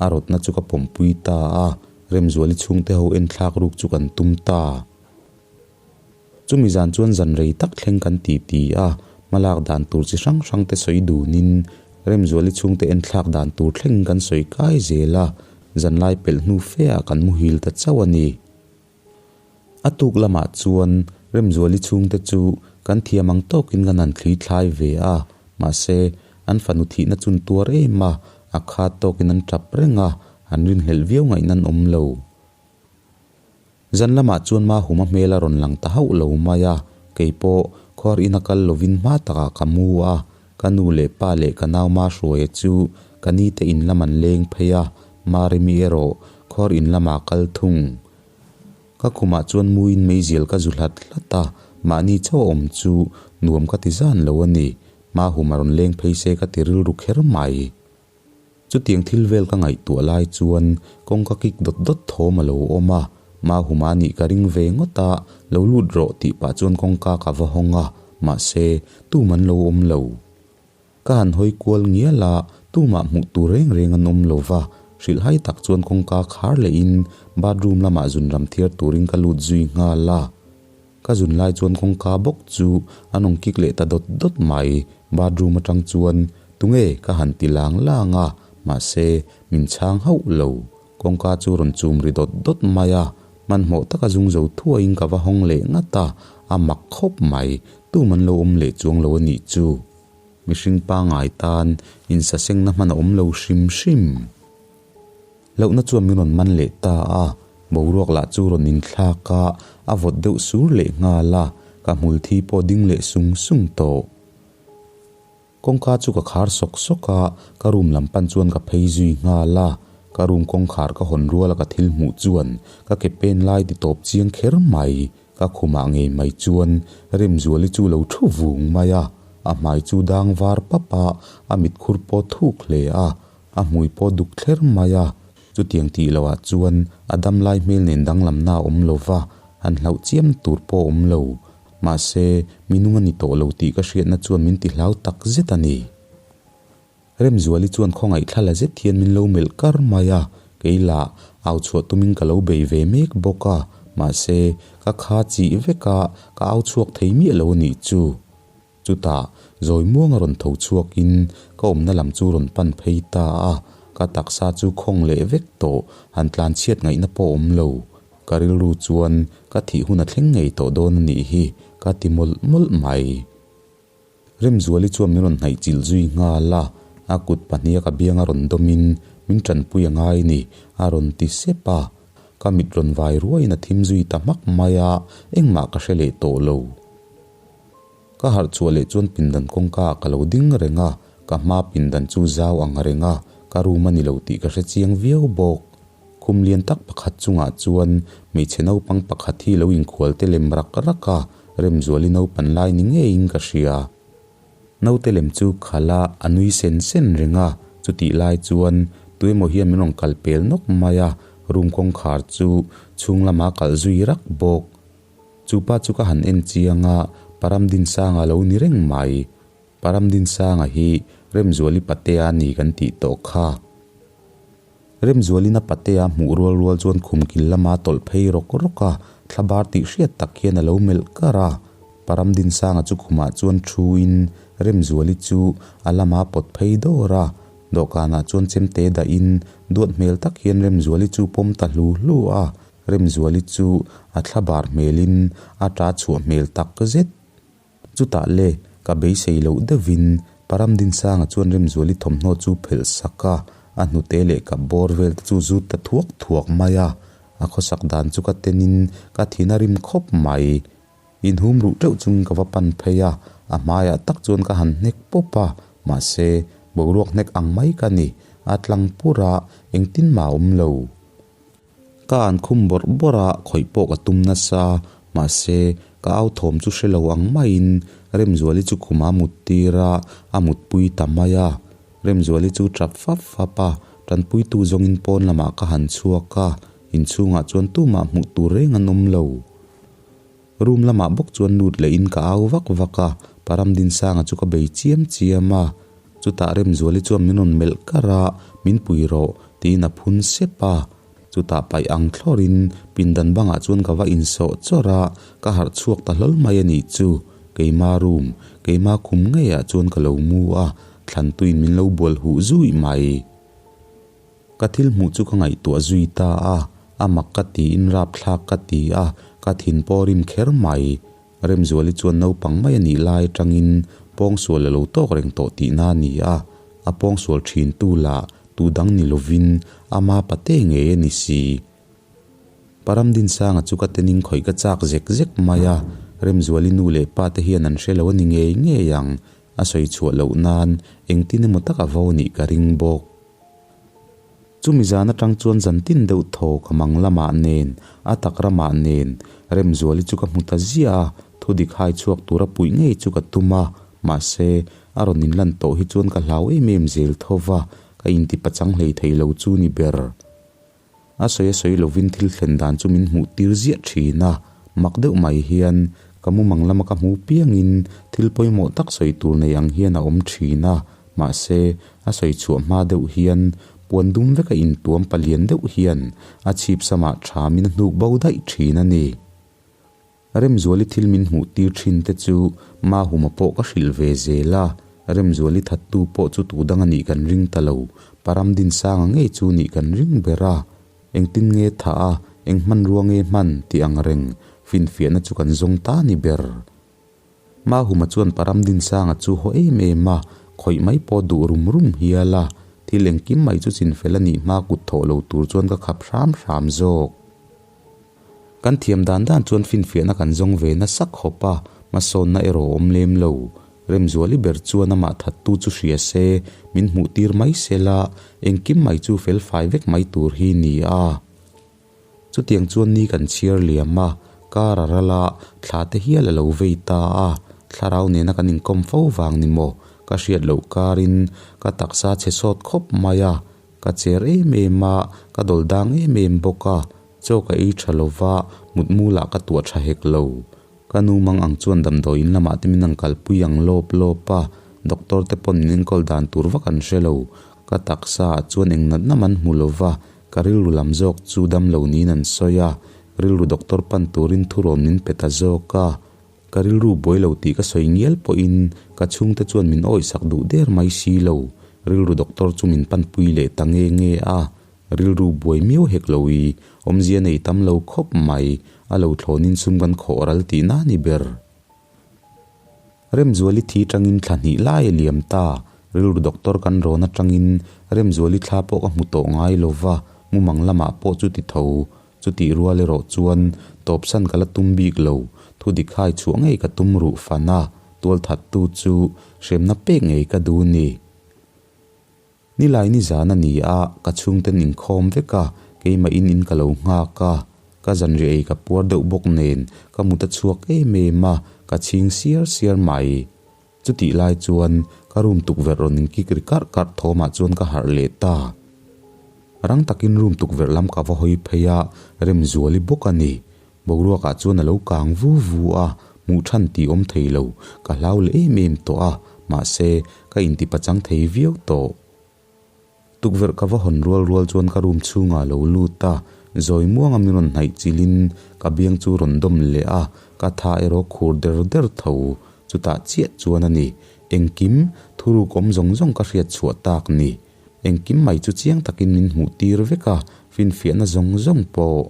a rawtna chu ka pawmpui ta a, Remzuali chhungte ho enthlak ruk chu kan tum ta. Chumi zan chuan zan rei tak thleng kan ti ti a, hmalak dan tur chi hrang hrang te sawi dunin Remzuali chhungte enthlak dan tur thleng kan sawi kai zel a, zanlai pelh hnu fe ah kan muhil ta chauh a ni. A tuk lamah chuan Remzuali chhungte chu kan thiam ang tawkin kan han thli thlai ve a, mahse an fanu thihna chun tuar em a, a khat tawkin an tap reng a, an rinhlelh viau ngaihna an awm lo. Zan lamah chuan Mahuma hmel a rawn lang ta hauh lo mai a, kei pawh khuar ina kal lovin hma takah ka mu a, ka nu leh pa leh ka nau Mahruaia chu ka ni te in lam an leng phei a, Maremi erawh khuar in lamah kal thung. Ka khumah chuan muin meizial ka zu hlat hlat a, mahni chauh a awm chu nuam ka ti zan lo a ni. Mahum a rawn leng phei se ka ti rilru kher mai. Chutiang thil vel ka ngaihtuah lai chuan kawngka kik dawt dawt thawm a lo awm a, Mahuma nih ka ring ve ngawt a, lo lut rawh tih pah chuan kawngka ka va hawng a, mahse tum an lo awm lo. Ka han hawi kual ngial a, tumah hmuh tur reng reng an awm lo va, hrilhhai tak chuan kawngka khar lehin bathroom lamah zunram thiar turin ka lut zui nghal a. Ka zun lai chuan kawngka bawk chu an awng kik leh ta dawt dawt mai, bathroom atang chuan tunge ka han ti lang lang a, mahse min chhang hauh lo. Kawngka chu rawn chum ri dawt dawt mai a, hmanhmawh taka zung zo thuaiin ka va hawng leh ngat a, a mak khawp mai, tum an lo awm leh chuang lo a nih chu. Mihring pangngai tan insasengna hman a awm lo hrim hrim. Hlauhna chuan min rawn man leh ta a, boruak lah chu rawn inthlak a, a vawt deuh sur leh nghal a, ka hmul thi pawh ding leh sung sung tawh. Kawngka chu ka khar sawk sawk a, ka room lam pan chuan ka phei zui nghal a, ka room kawngkhar ka hawn rual a ka thil hmuh chuan ka ke pen lai ti tawp chiang kher mai. Ka khumah ngei mai chuan Remzuali chu lo thu vung mai a, a hmai chu dang var pap a, a mitkhur pawh thuk hle a, a hmui pawh duk thler mai a. Chutiang tih lohah chuan a damlai hmel nen danglamna a awm lo va, han hlauh chiam tur pawh a awm lo. Mahse, mi nung a ni tawh lo tih ka hriatna chuan min ti hlau tak zet a ni. Remzuali chuan khawngaih thla la zet hian min lo melh kar mai a, kei lah au chhuah tumin ka lo bei ve mek bawk a, mahse, ka kha chih vek a, ka au chhuak thei miah lo a nih chu. Chutah, zawi muanga rawn tho chhuakin ka awmna lam chu rawn pan phei ta a, ka taksa chu khawng leh vek tawh, han tlan chhiat ngaihna pawh awm lo. Ka rilru chuan ka thih hun a thleng ngei tawh dawn a nih hi, ka ti mawlh mawlh mai. Remzuali chuan min rawn hnaih chilh zui nghal a, a kut pahniha ka biang a rawn dawmin min tanpui a ngai ni, a rawn ti sep a. Ka mit rawn vai ruaiin a thim zui ta hmak mai a, engmah ka hre leh tawh lo. Ka harh chhuah leh chuan pindan kawngka ah ka lo ding reng a, ka hma pindan chu zau ang reng a, ka room a ni lo tih ka hre chiang viau bawk. Khum lian tak pakhat chungah chuan hmeichhe naupang pakhat hi lo inkhual te lem rak rak a, Remzuali naupan lai ni ngeiin ka hria. Naute lem chu khalh a, a nui sen sen reng a, chutih lai chuan tuemaw hian min rawn kal pel nawk mai a, room kawngkhar chu chhung lama kalh zui rak bawk. Chu pa chu ka han en chiang a, Paramdinsanga lo ni reng mai. Paramdinsanga hi Remzuali Patea ni kan tih tawh kha. Remzualin a Patea hmuh rual rual chuan khum kil lama tawlh phei rawk rawk a, thlabar tih hriat tak hian a lo melh kar a. Paramdinsanga chu khumah chuan thuin Remzuali chu a lama pawt phei dawr a, dawhkanah chuan chemte dahin duat hmel tak hian Remzuali chu pawm ta hlu hlu a. Remzuali chu a thlabar hmelin a ta chhuah hmel tak zet. Chutah le, ka beisei loh deuhin Paramdinsanga chuan Remzuali thawmhnaw chu phelh sak a, a hnute leh kap bawr vel te chu zut ta thuak thuak mai a. A khawsak dan chu ka tenin ka thin a rim khawp mai. Inhum ruh teuh chungin ka va pan phei a, a hmaiah tak chuan ka han hnek pawp a, mahse, boruak hnek ang mai ka ni, a tlang pur a, engtin mah a awm lo. Ka an khum bawrh bawrh a, khawih pawh ka tum nasa, mahse, ka au thawm chu hre lo ang maiin Remzuali chu khuma mut tir a, a mutpui ta mai a. Remzuali chu tap fap fap a, tanpuitu zawngin pawn lamah ka han chhuak a, inchhungah chuan tumah hmuh tur reng an awm lo. Room lamah bawk chuan lut lehin ka au vak vak a, Paramdinsanga chu ka bei chiam chiam a. Chutah Remzuali chuan min rawn melh kar a, Min pui rawh, tiin a phun sep a. Chutah paih ang thlawrin pindan bangah chuan ka va insawh chawrh a, ka harh chhuak ta hlawl mai a nih chu. Keima room, keima khum ngeiah chuan ka lo mu a, thlantuin min lo bual huh zui mai. Ka thil hmuh chu ka ngaihtuah zui ta a, a mak ka tiin rapthlak ka ti a, ka thin pawh rim kher mai. Remzuali chuan naupang mai a nih lai atangin pawngsual a lo tawk reng tawh tihna a ni a, a pawngsual thintu lah tu dang ni lovin ama pate ngei a ni si. Paramdinsanga chu ka tening khawih ka chak zek zek mai a, Remzuali nu leh pa te hian an hre lo a ni ngei ngei ang, a sawi chhuah loh nan engtin emaw tak a vo nih ka ring bawk. Chumi zan atang chuan zan tin deuh thaw ka mang lamah nen, a tak ramah nen, Remzuali chu ka hmu ta ziah a, thudik hai chhuak tura puih ngei chu ka tum a, mahse, a rawn inlan tawh hi chuan ka hlau em em zel tho va, ka intipachang hlei thei lo chu ni ber. A sawi a sawi lovin thil thlen dan chu min hmuh tir ziah thin a, mak deuh mai hian ka mumang lama ka hmu piangin thil pawimawh tak sawi tur nei ang hian a awm thin a, mahse a sawi chhuah hma deuh hian puan dum veka intuam palian deuh hian a chhip samah thamin a hnuk bo daih thin a ni. Remzuali thil min hmuh tir thin te chu Mahuma pawh ka hrilh ve zel a, Remzuali thattu pawh chu tu dang a nih kan ring ta lo, Paramdinsanga ngei chu nih kan ring ber a, engtin nge thah a, eng hmanrua nge hman tih ang reng finfiahna chu kan zawng ta ni ber. Mahuma chuan Paramdinsanga chu haw em em a, khawih mai pawh duh rum rum hial a, thil engkim mai chu chinfel a nih hma kut thawh lo tur chuan ka khap hram hram zawk. Kan thiam dan dan chuan finfiahna kan zawng ve nasa khawp a, hmasawnna erawh a awm lem lo. Remzuali ber chuan amah thattu chu hria se, min hmuh tir mai se la, engkim mai chu fel fai vek mai tur hi ni a. Chutiang chuan ni kan chhiar liam a, kar a ral a, thla te hial a lo vei ta a, thlarau nena kan inkawm fo vang ni maw? Ka hriat loh karin ka taksa chhe sawt khawp mai a, Ka cher em em a, ka dawl dang em em bawk a, chaw ka ei tha lo va, mutmu lah ka tuah tha hek lo. Ka nu mang ang chuan damdawi in lamah te min ang kalpui ang lawp lawp a, doctor te pawn min enkawl dan tur vak an hre lo. Ka taksa ah chuan eng natna man hmu lo va, ka rilru lam zawk chu damlo niin an sawi a, rilru doctor pan turin thurawn min pe ta zawk a. Ka rilru buai lo tih ka sawi ngial pawhin ka chhungte chuan min awihsak duh der mai si lo. Rilru doctor chu min panpui leh ta nge nge a, rilru buai miau hek lo i, awmzia nei tam lo khawp mai, a lo thlawnin sum kan khawh ral tihna ni ber. Remzuali thi tangin thla hnih lai a liam ta, rilru doctor kan rawn atangin Remzuali thla pawh ka hmu tawh ngai lo va, mumang lamah pawh chu ti tho. Chutih rual erawh chuan tawpsan ka la tum bik lo, thu dik hai chhuah ngei ka tum ruh fan a, tualthattu chu hremna pek ngei ka duh ni. Nilai nizan a ni a, ka chhungten inkhawm vek a, Keimah in in ka lo nghak a, ka zanriah ei ka puar deuh bawk nen ka mut a chhuak em em a, ka chhing siar siar mai. Chutih lai chuan ka room tukverh rawn inkik ri karh karh thawmah chuan ka harh leh ta. Rang takin room tukverh lam ka va hawi phei a, Remzuali bawk a ni. Boruakah chuan a lo kang vu vu a, hmuh than tih awm thei lo, ka hlau leh em em tawh a, mahse ka intipachang thei viau tawh. Tukverh ka va hawn rual rual chuan ka room chhungah a lo lut a, zawi muanga min rawn hnaih chilhin ka biang chu rawn dawm leh a, ka tha erawh khur der der tho. Chutah chiah chuan a ni, engkim, thuruk awm zawng zawng ka hriat chhuah tak ni. Engkim mai chu chiang takin min hmuh tir vek a, finfiahna zawng zawng pawh.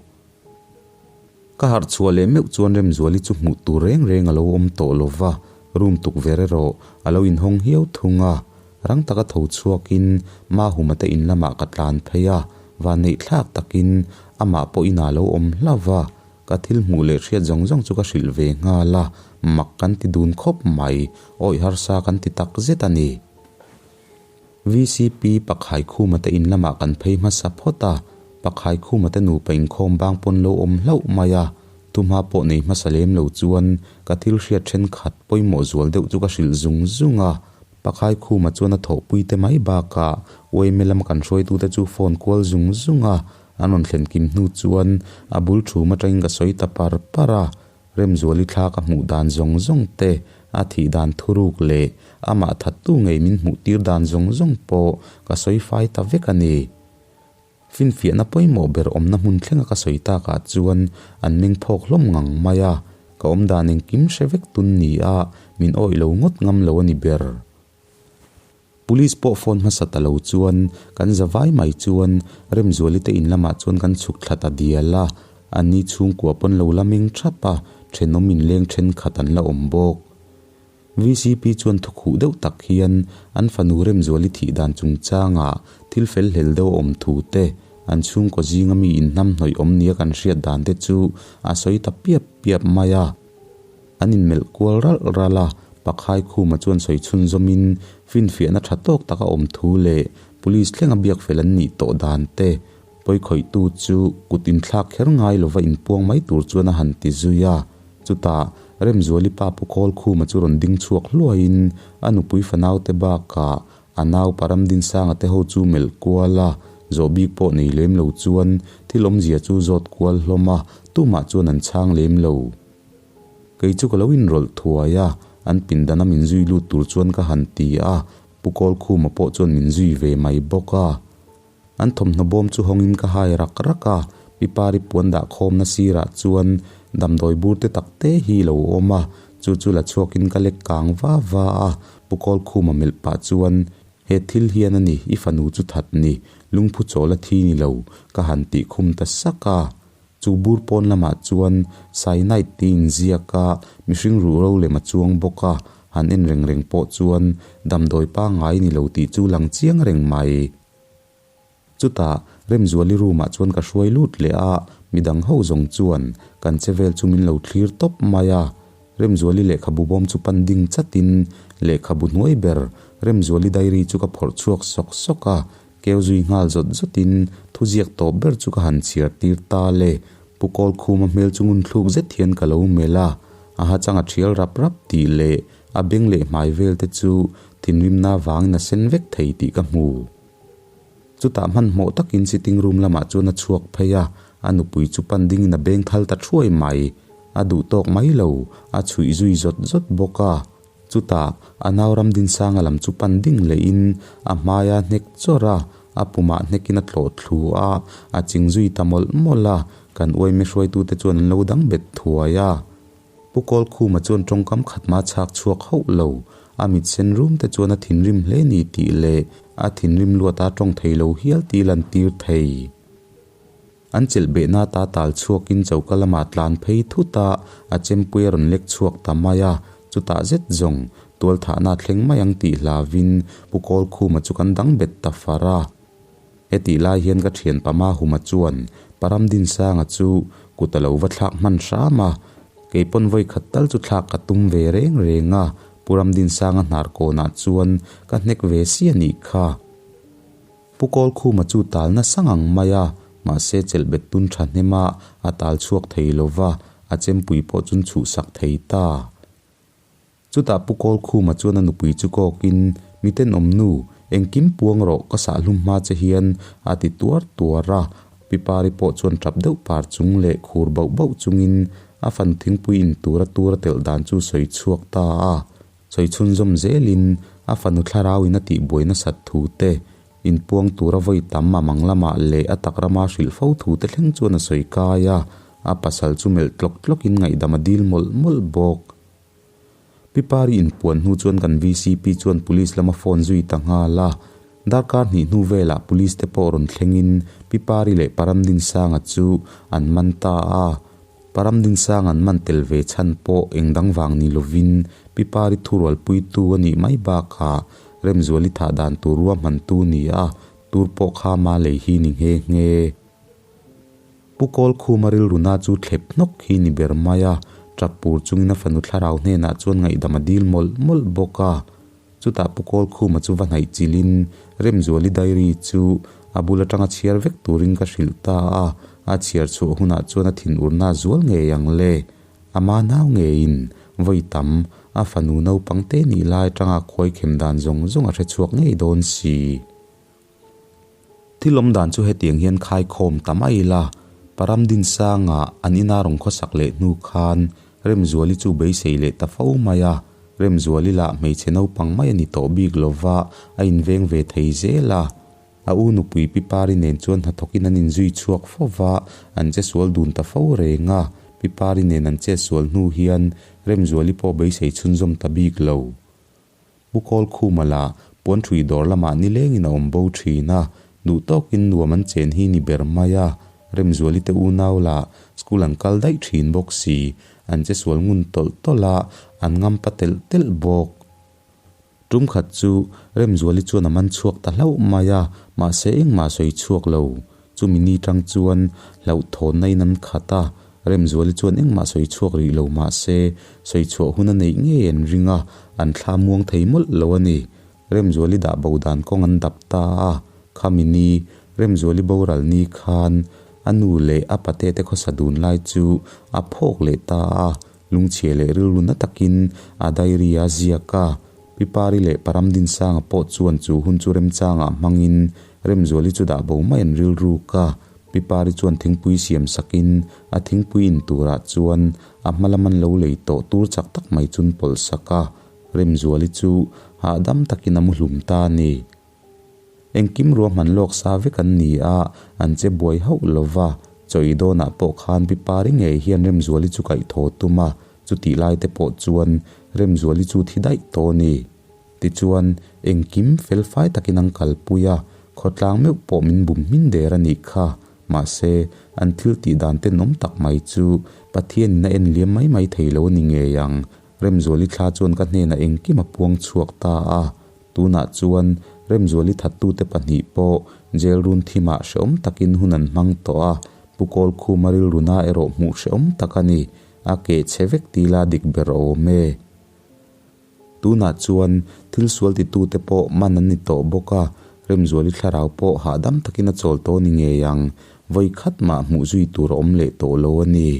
Ka harh chhuah leh meuh chuan Remzuali chu hmuh tur reng reng a lo awm tawh lo va, room tukverh erawh a lo inhawng hiau thung a. Rang taka tho chhuakin Mahuma te in lamah ka tlan phei a, vanneih thlak takin amah pawh inah a lo awm hlauh va, ka thil hmuh leh hriat zawng zawng chu ka hrilh ve nghal a, mak kan ti dun khawp mai, awih harsa kan ti tak zet a ni. VCP Pakhaikhuma te in lamah kan phei hmasa phawt a, Pakhaikhuma te nupa inkhawm bang pawn lo awm hlauh mai a, thuhma pawh nei hmasa lem lo chuan ka thil hriat thenkhat pawimawh zual deuh chu ka hrilh zung zung a, Pakhaikhuma chuan a thawhpui te mai bakah Uaime lama kan hruaitute chu phone kual zung zung a, an rawn thlen kim hnu chuan a bul thum atangin ka sawi ta par par a, Remzuali thla ka hmuh dan zawng zawng te, a thih dan thuruk leh amah thattu ngei min hmuh tir dan zawng zawng pawh ka sawi fai ta vek a ni. Finfiahna pawimawh ber awmna hmun thlenga ka sawi takah chuan an meng phawk hlawm ngang mai a, ka awm dan engkim hre vek tun ni a, min awih lo ngawt ngam lo a ni ber. Police pawh phone hmasa ta lo chuan kan za vai mai chuan Remzuali te in lamah chuan kan chhuk thla ta dial a, an ni chhungkua pawn lo la meng thap a, thenawm inleng thenkhat an la awm bawk. VCP chuan thukhuh deuh tak hian an fanu Remzuali thih dan chungchangah thil fel hlel deuh a awm thu te, an chhungkaw zinga mi inhnamhnawih awm nia kan hriat dan te chu a sawi ta piap piap mai a. An inmelh kual ralh ralh a, Pakhai Khuma chuan sawi chhunzawmin finfiahna tha tawk tak a awm thu leh Police thlenga biak fel an nih tawh dan te pawikhawihtu chu kut inthlak kher ngai lova inpuang mai tur chuan a han ti zui a. Chutah Remzuali pa Pu Kawl Khuma chu rawn ding chhuak hluaiin a nupui fanaute bakah a nau Paramdinsanga te ho chu melh kual a, zawh bik pawh nei lem lo chuan thil awmzia chu zawt kual hlawm a, tumah chuan an chhang lem lo. Kei chu ka lo inrawlh thuai a, an pindana min zui lut tur chuan ka han ti a, Pu Kawlkhuma pawh chuan min zui ve mai bawk a. An thawmhnaw bawm chu hawngin ka hai rak rak a, Pi Pari puan dah khawmna sirah chuan damdawi bur te tak te hi lo awm a, chu chu la chhuakin ka lek kang va va a, Pu Kawlkhuma melh pah chuan, He thil hian a ni, i fanu chu that ni, lungphu chawl a thi ni lo, ka han tih khum ta sak a. Chu bur pawn lamah chuan cyanide tih inziak a, mihring ruh ro lem a chuang bawk a, han en reng reng pawh chuan damdawi pangngai ni lo tih chu lang chiang reng mai. Chutah Remzuali room ah chuan ka hruai lut leh a, midang ho zawng chuan kan che vel chu min lo thlir tawp mai a. Remzuali lehkhabu bawm chu pan ding chatin lehkhabu hnuai ber Remzuali diary chu ka phawrh chhuak sawk sawk a, Keu zui nghal zawt zawtin thuziak tawp ber chu ka han chhiar tir ta le. Pu Kawlkhuma hmel chu ngun thluk zet hian ka lo melh a, a hachang a thial rap rap tih leh a beng leh hmai vel te chu thinrimna vangin a sen vek thei tih ka hmu. Chutah hmanhmawh takin sitting room lamah chuan a chhuak phei a, a nupui chu pan dingin a beng thal ta thuai mai. A duh tawk mai lo, a chhuih zui zawt zawt bawk a. Chutah a nau Ramdinsanga lam chu pan ding lehin a hmaia hnek chawrh a, a pumah hnekin a tlawh thlu a, a ching zui ta mawlh mawlh a, kan uaime hruaitute chuan an lo dang bet thuai a. Pu Kawlkhuma chuan tawngkam khat ma chhak chhuak hauh lo, a mit sen rum te chuan a thinrim hle ni tih leh a thinrim luata tawng thei lo hial tih lantir thei. An chelh behna ta tal chhuakin choka lamah tlan phei thut a, a chempui a rawn lek chhuak ta mai a, chutah zet zawng tualthahna a thleng mai ang tih hlauvin Pu Kawlkhuma chu kan dang bet ta far a. Hetih lai hian ka thian Pama Huma chuan Paramdinsanga chu kut a lo va thlak hman hram a, kei pawn vawi khat tal chu thlak ka tum ve reng reng a, Pu Ramdinsanga hnar kawnah chuan ka hnek ve si a nih kha. Pu Kawlkhuma chu tal nasa ngang mai a, Mahse chelh bet tun tha hnem a, a tal chhuak thei lo va, a chempui pawh chun chhuhsak thei ta. Chutah Pu Kawlkhuma chuan a nupui chu kawkin, Mi tenawm nu, engkim puang rawh ka sahhlum hma che hian a ti tuar tuar a. Pi Pari pawh chuan tap deuh par chung leh khur bauh bauh chungin a fanu thingpui in tura tura telh dan chu sawi chhuak ta a. Sawi chhunzawm zelin a fanu thlarau in a tihbuai nasat thu te, inpuang tura vawi tam a mang lamah leh a tak rama hrilh fo thu te thleng chuan a sawi kai a, a pasal chu melh tlawk tlawkin ngaihdam a dil mawlh mawlh bawk. Pi Pari inpuan hnu chuan kan VCP chuan Police lama phone zui ta nghal a, darkar hnih hnu velah Police te pawh rawn thlengin Pi Pari leh Paramdinsanga chu an man ta a. Paramdinsanga an man tel ve chhan pawh eng dang vang ni lovin Pi Pari thurualpuitu a nih mai bakah Remzuali thah dan tur ruahmantu ni a, tur pawh kha ma lei hi ni nghe nghe. Pu Kawlkhuma rilruna chu thlep hnawk hi ni ber mai a, tap pur chungin a fanu thlarau hnenah chuan ngaihdam a dil mawlh mawlh bawk a. Chutah Pu Kawlkhuma chu va hnaih chilhin Remzuali diary chu a bul atanga chhiar vek turin ka hrilh ta a, a chhiar chhuah hunah chuan a thinurna a zual ngei ang le. Ama nau ngeiin vawi tam a fanu naupang te nih lai atanga a khuaikhem dan zawng zawng a hrechhuak ngei dawn si. Thil awm dan chu hetiang hian khaikhawm ta mai ila, Paramdinsanga an ina rawn khawsak leh hnu khan Remzuali chu beisei leh ta fo mai a, Remzuali lah hmeichhe naupang mai a ni tawh bik lova a inveng ve thei zel a. A u nupui Pi Pari nen chuan hnathawkin an inzui chhuak fo va, an che sual dun ta fo reng a, Pi Pari nen an che sual hnu hian Remzuali pawh beisei chhunzawm ta bik lo. Pu Kawlkhuma lah puanthui dawr lamah nilengin a awm bo thin a, duh tawkin nuam an chen hi ni ber mai a, Remzuali te unau lah school an kal daih thin bawk si, an che sual ngun tawlh tawlh a, an ngam pa telh telh bawk. Tum khat chu Remzuali chuan a man chhuak ta hlauh mai a, mahse engmah sawi chhuak lo. Chumi ni tang chuan hlauhthawnna in an khat a, Remzuali chuan engmah sawi chhuak rih lo mah se, sawi chhuah hun a neih ngei an ring a, an thla muang thei mawlh lo a ni. Remzuali dah bo dan kawng an dap ta a, khami ni, Remzuali boral ni khan a nu leh a pate te khawsa dun lai chu a phawk leh ta a, lungchhia leh rilru na takin a diary a ziak a. Pi Pari leh Paramdinsanga pawh chuan chu hun chu remchangah hmangin Remzuali chu dah bo mai an rilruk a, Pi Pari chuan thingpui siam sakin a thingpui in turah chuan a hma lam an lo lei tawh tur chak tak mai chun pawlh sak a, Remzuali chu hahdam takin a mu hlum ta a ni. Engkim ruahman lawk sa vek an ni a, an che buai hauh lo va, chawi dawnah pawh khan Pi Pari ngei hian Remzuali chu kaihthawh tum a, chutih lai te pawh chuan Remzuali chu thi daih tawh a ni. Tichuan, engkim felfai takin an kalpui a, khawtlang meuh pawh min bum hmin der a nih kha. Mahse, an thil tih dan tenawm tak mai chu Pathianin a en liam mai mai thei lo a ni ngei ang. Remzuali thla chuan ka hnenah engkim a puang chhuak ta a. Tunah chuan Remzuali thattute pahnih pawh jail run thimah hrehawm takin hun an hmang tawh a, Pu Kawlkhuma rilruna erawh hmuh hrehawm tak a ni. A keh chhe vek tila dik ber awm e. Tunah chuan thil sual titute pawh man an ni tawh bawk a, Remzuali thlarau pawh hahdam takin a chawl tawh ni ngei ang, vawi khat mah hmuh zui tur a awm leh tawh lo a ni.